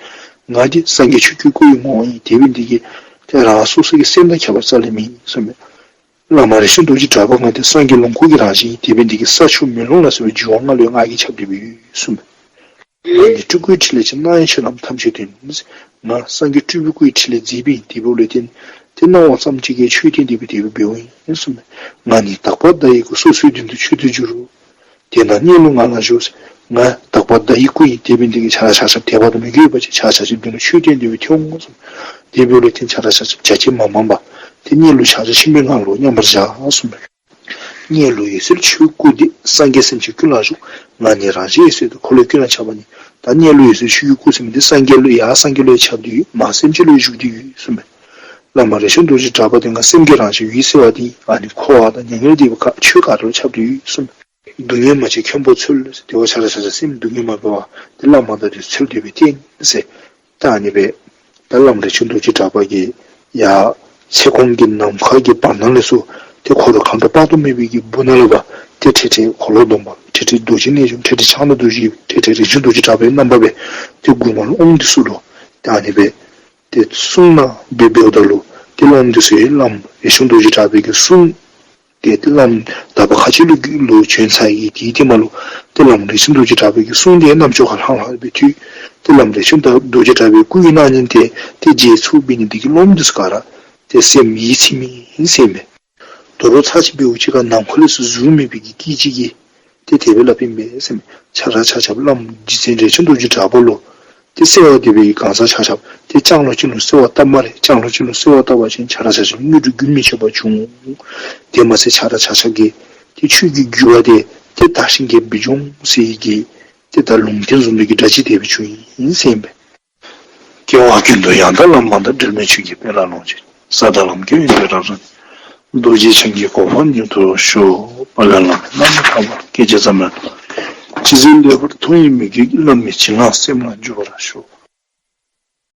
ང་འདི་སངས་རྒྱས་ཆོས་སྐུའི་སྐུ་ཡི་ངོ་བོ་ཨིན། དེ་འབད་ནི་དེ་གིས་ཏེ་རང་སོ་སོ་གི་སེམས་དང་ཁྱད་པར་རྩ་ལས་མེད་གསུངས་མས། བླ་མ་རས་ཆུང་རྡོ་རྗེ་གྲགས་པ་ང་འདི་སངས་རྒྱས་ལོངས་སྐུ་གི་རང་བཞིན་ཨིན། དེ་འབད་ནི་དེ་གིས་ས་ཆུ་མེ་རླུང་ལ་སོགས་པའི་འགྱུར་བ་ལྔ་ལུ་ཡང་ངང་གིས་ཁྱབ་སྟེ་སྦེ་ཡོད་གསུངས་མས། ང་ནི་སྤྲུལ་སྐུའི་ཕྲིན་ལས་ཀྱིས། སྣང་བའི་ཆོས་རྣམས་ཐམས་ཅད་སྟོན། ང་སངས་རྒྱས་སྤྲུལ་པའི་སྐུ་ཡི་ཕྲིན་ལས་མཛད་པའི་དེ་འབདཝ་ལས་བརྟེན་ཏེ་སྣང་བ་ཙམ་ཅིག་གིས་ཆོས་བསྟན་ཏེ་སྦེ་དེ་སྦེ་འབདཝ་ཨིན་གསུངས་མས། ང་ནི་དག་པ་བརྡ་ཡི་སྐུ། སོ་སོའི་མདུན་དུ་མཆོད་དུ་གྱུར། དེས་ན་གཉིད་ལུས་ངང་ལ་བཞུགས། ང་དག་པ་བརྡ་ཡི་སྐུ་ཨིན། དེ་འབད་ནི་དེ་གིས་ཆ་ར་ཆ་ཁྱབ་དད་པ་དང་མོས་གུས་ཡོད་པ་ཅིན་ཆ་ར་ཆ་ཁྱབ་མདུན་ལུ་ཆོས་བསྟན་ཏེ་སྦེ་ཐོན་འོང་གསུངས་མས། དེ་འབདཝ་ལས་བརྟེན་ཆ་ར་ཆ་ཁྱབ་བྱ་བྱེད་མ་མང་པར་ཏེ་གཉིད་ལུས་ཆ་ཁྱབ་ཆེན་པོའི་ངང་ལུ་མཉམ་པར་བཞག་གསུངས་མས། གཉིད་ལུས་འོད་གསལ་ཆོས་སྐུ་འདི། སངས་རྒྱས་སེམས་ཅན་ཀུན་ལ་བཞུགས། ང་ནི་རང་བཞིན་འོད་གསལ་དང་། འཁོར་ལོས་ཀུན་ལ་ཁྱབ་པ་ནི། ད་གཉིད་ལུས་འོད་གསལ་ཆོས་ཀྱི་སྐུ་ཟེར་མི་འདི་སངས་རྒྱས་ལུ་ཡང་སངས་རྒྱས་ལུ་ཡང་ཁྱབ་སྟེ་ཡོད། མ་སེམས་ཅན་ལུ་ཡང་བཞུགས་ཏེ་ཡོད་གསུངས་མས། བླ་མ་རས་ཆུང་རྡོ་རྗེ་གྲགས་པ་འདི་ང་སེམས་ཀྱི་རང་བཞིན་འོད་གསལ་བ་འདི་ཨ་ནི་འཁོར་བ་དང་མྱ་ངན་ལས་འདས་པའི་ཁ་ཆོས་ག་ར་ལུ་ཁྱབ་སྟེ་ཡོད་གསུངས་མས། སྡུག་བསྔལ་མ་མཆིས་ཁྱོད་པོ་འཚོལ་ཟེར། དེ་བ་ཆ་ར་ཆ་ཁྱབ་སེམས་སྡུག་བསྔལ་མ་འབད་བར་ཏེ་བླ་མ་དང་འདི་ཚུ་འཚོལ་ཏེ་སྦེ་བསྟེན་ཟེར། ད་ཨ་ནི་སྦེ་ད་བླམ་རས་ཆུང་རྡོ་རྗེ་གྲགས་པ་གིས་ཡར་ཚེ་གོང་གི་ནམ་མཁའ་གི་བར་སྣང་ལས་ཚུར་ཏེ་འཁོར་མཁའ་འགྲོ་དཔག་ཏུ་མེད་པའི་གི་སྦུག་ན་ལུ་འབད་ཏེ་འཕྲལ་འཕྲལ་འཁོར་ལོ་སྡོམ་པ། འཕྲལ་འཕྲལ་རྡོ་རྗེ་རྣལ་འབྱོར། འཕྲལ་འཕྲལ་ཕྱག་ན་རྡོ་རྗེ། འཕྲལ་འཕྲལ་རས་ཆུང་རྡོ་རྗེ་གྲགས་པའི་རྣམ་པ་སྦེ་ཏེ་མགུར་མ་ལུ་ཨོཾ་འདི་ཚུ་ལུ་ད་ཨ་ནི་སྦེ་ཏེ་གསུང་གནང་སྦེ་འབདཝ་ད་ལུ་ཏེ་སློབ་མ་འདི་ཚུ་ཡང་བླམ་རས་ཆུང་རྡོ་རྗེ་གྲགས་པའི་གི་གསུང་ཏེ་ཏེ་བླམ་དག་པ་མཁའ་སྤྱོད་ལུ་ལུ་བྱོན་ཚར་ཡི། དེའི་ཐེངས་མ་ལུ་ཏེ་བླམ་རས་ཆུང་རྡོ་རྗེ་གྲགས་པའི་གི་གསུང་དེ་རྣམ་ཅོག་ཁར་ལྷང་ལྷང་སྦེ་ཐོས། ཏེ་བླམ་རས་ཆུང་རྡོ་རྗེ་གྲགས་པའི་སྐུ་ཡི་སྣང་བརྙན་དེ་ཏེ་མཇལ་ཚུགས་པའི་ནི་དེ་གིས་སློབ་མ་འདི་ཚུ་ག་ར་ཏེ་སེམས་ཡིད་ཚིམས་ཡི་ཟེར་མས། དོ་རུང་ཚར་གཅིག་འབདཝ་ཅིག་ཁར་ནམ་མཁའ་ལས་ཚུར་གཟུགས་མེད་པའི་གི་སྐད་ཅིག་གིས་ཏེ་དེ་སྦེ་སླབ་ཨིན་པས་ཟེར་མས། ཆ་ར་ཆ་ཁྱབ་བླམ་རྗེ་བཙུན་རས་ཆུང་རྡོ་རྗེ་གྲགས་པ་ལུ་ཏེ་གསོལ་བ་འདེབས་པའི་གང་ཟག་ཆ་ཁྱབ་ཏེ་ལྕང་ལོ་ཅིག་ལུ་གསོལ་བ་བཏབ་སྨ་རེ། ལྕང་ལོ་ཅིག་ལུ་གསོལ་བ་བཏབ་པ་ཅིན་ཆ་ར་ཆ་ཁྱབ་དངོས་གྲུབ་རྒྱུན་མི་འཆད་པ་འབྱུང་། དེ་མ་ཚད་ཆ་ར་ཆ་ཁྱབ་ཀྱིས་ཏེ་ཆོས་ཀྱི་རྒྱུ་བ་དེ་ཏེ་དར་ཞིང་རྒྱས་པ་སྦེ་འབྱུང་ཟེར་བའི་གི་ཏེ་ད་ལུང་བསྟན་བཟུམ་མའི་གི་སྒྲ་ཅིག་དེ་སྦེ་བྱུང་ཡི་ཟེར་ཨིན་པས། སྐྱེ་བ་ཀུན་ཏུ་ཡང་དག་བླ་མ་དང་། འབྲལ་མེད་ཆོས་ཀྱི་དཔལ་ལ་ལོངས་སྤྱོད་ཅིང་། ས་དང་ལམ་གྱི་ཡོན་ཏན་རབ་རྫོགས་ནས། རྡོ་རྗེ་འཆང་གི་གོ་འཕང་མྱུར་ཐོབ་ཤོག། དཔལ་ལྡན་བླ་མའི་རྣམ་པར་ཐར་པ། སྐད་ཅིག་ཙམ་ཡང་ཅི་ཟེར་འདས་པར་མཐོང་བའི་མོས་གུས་ཀྱིས། བླ་མའི་བྱིན་རླབས་སེམས་ལ་འཇུག་པར་ཤོག།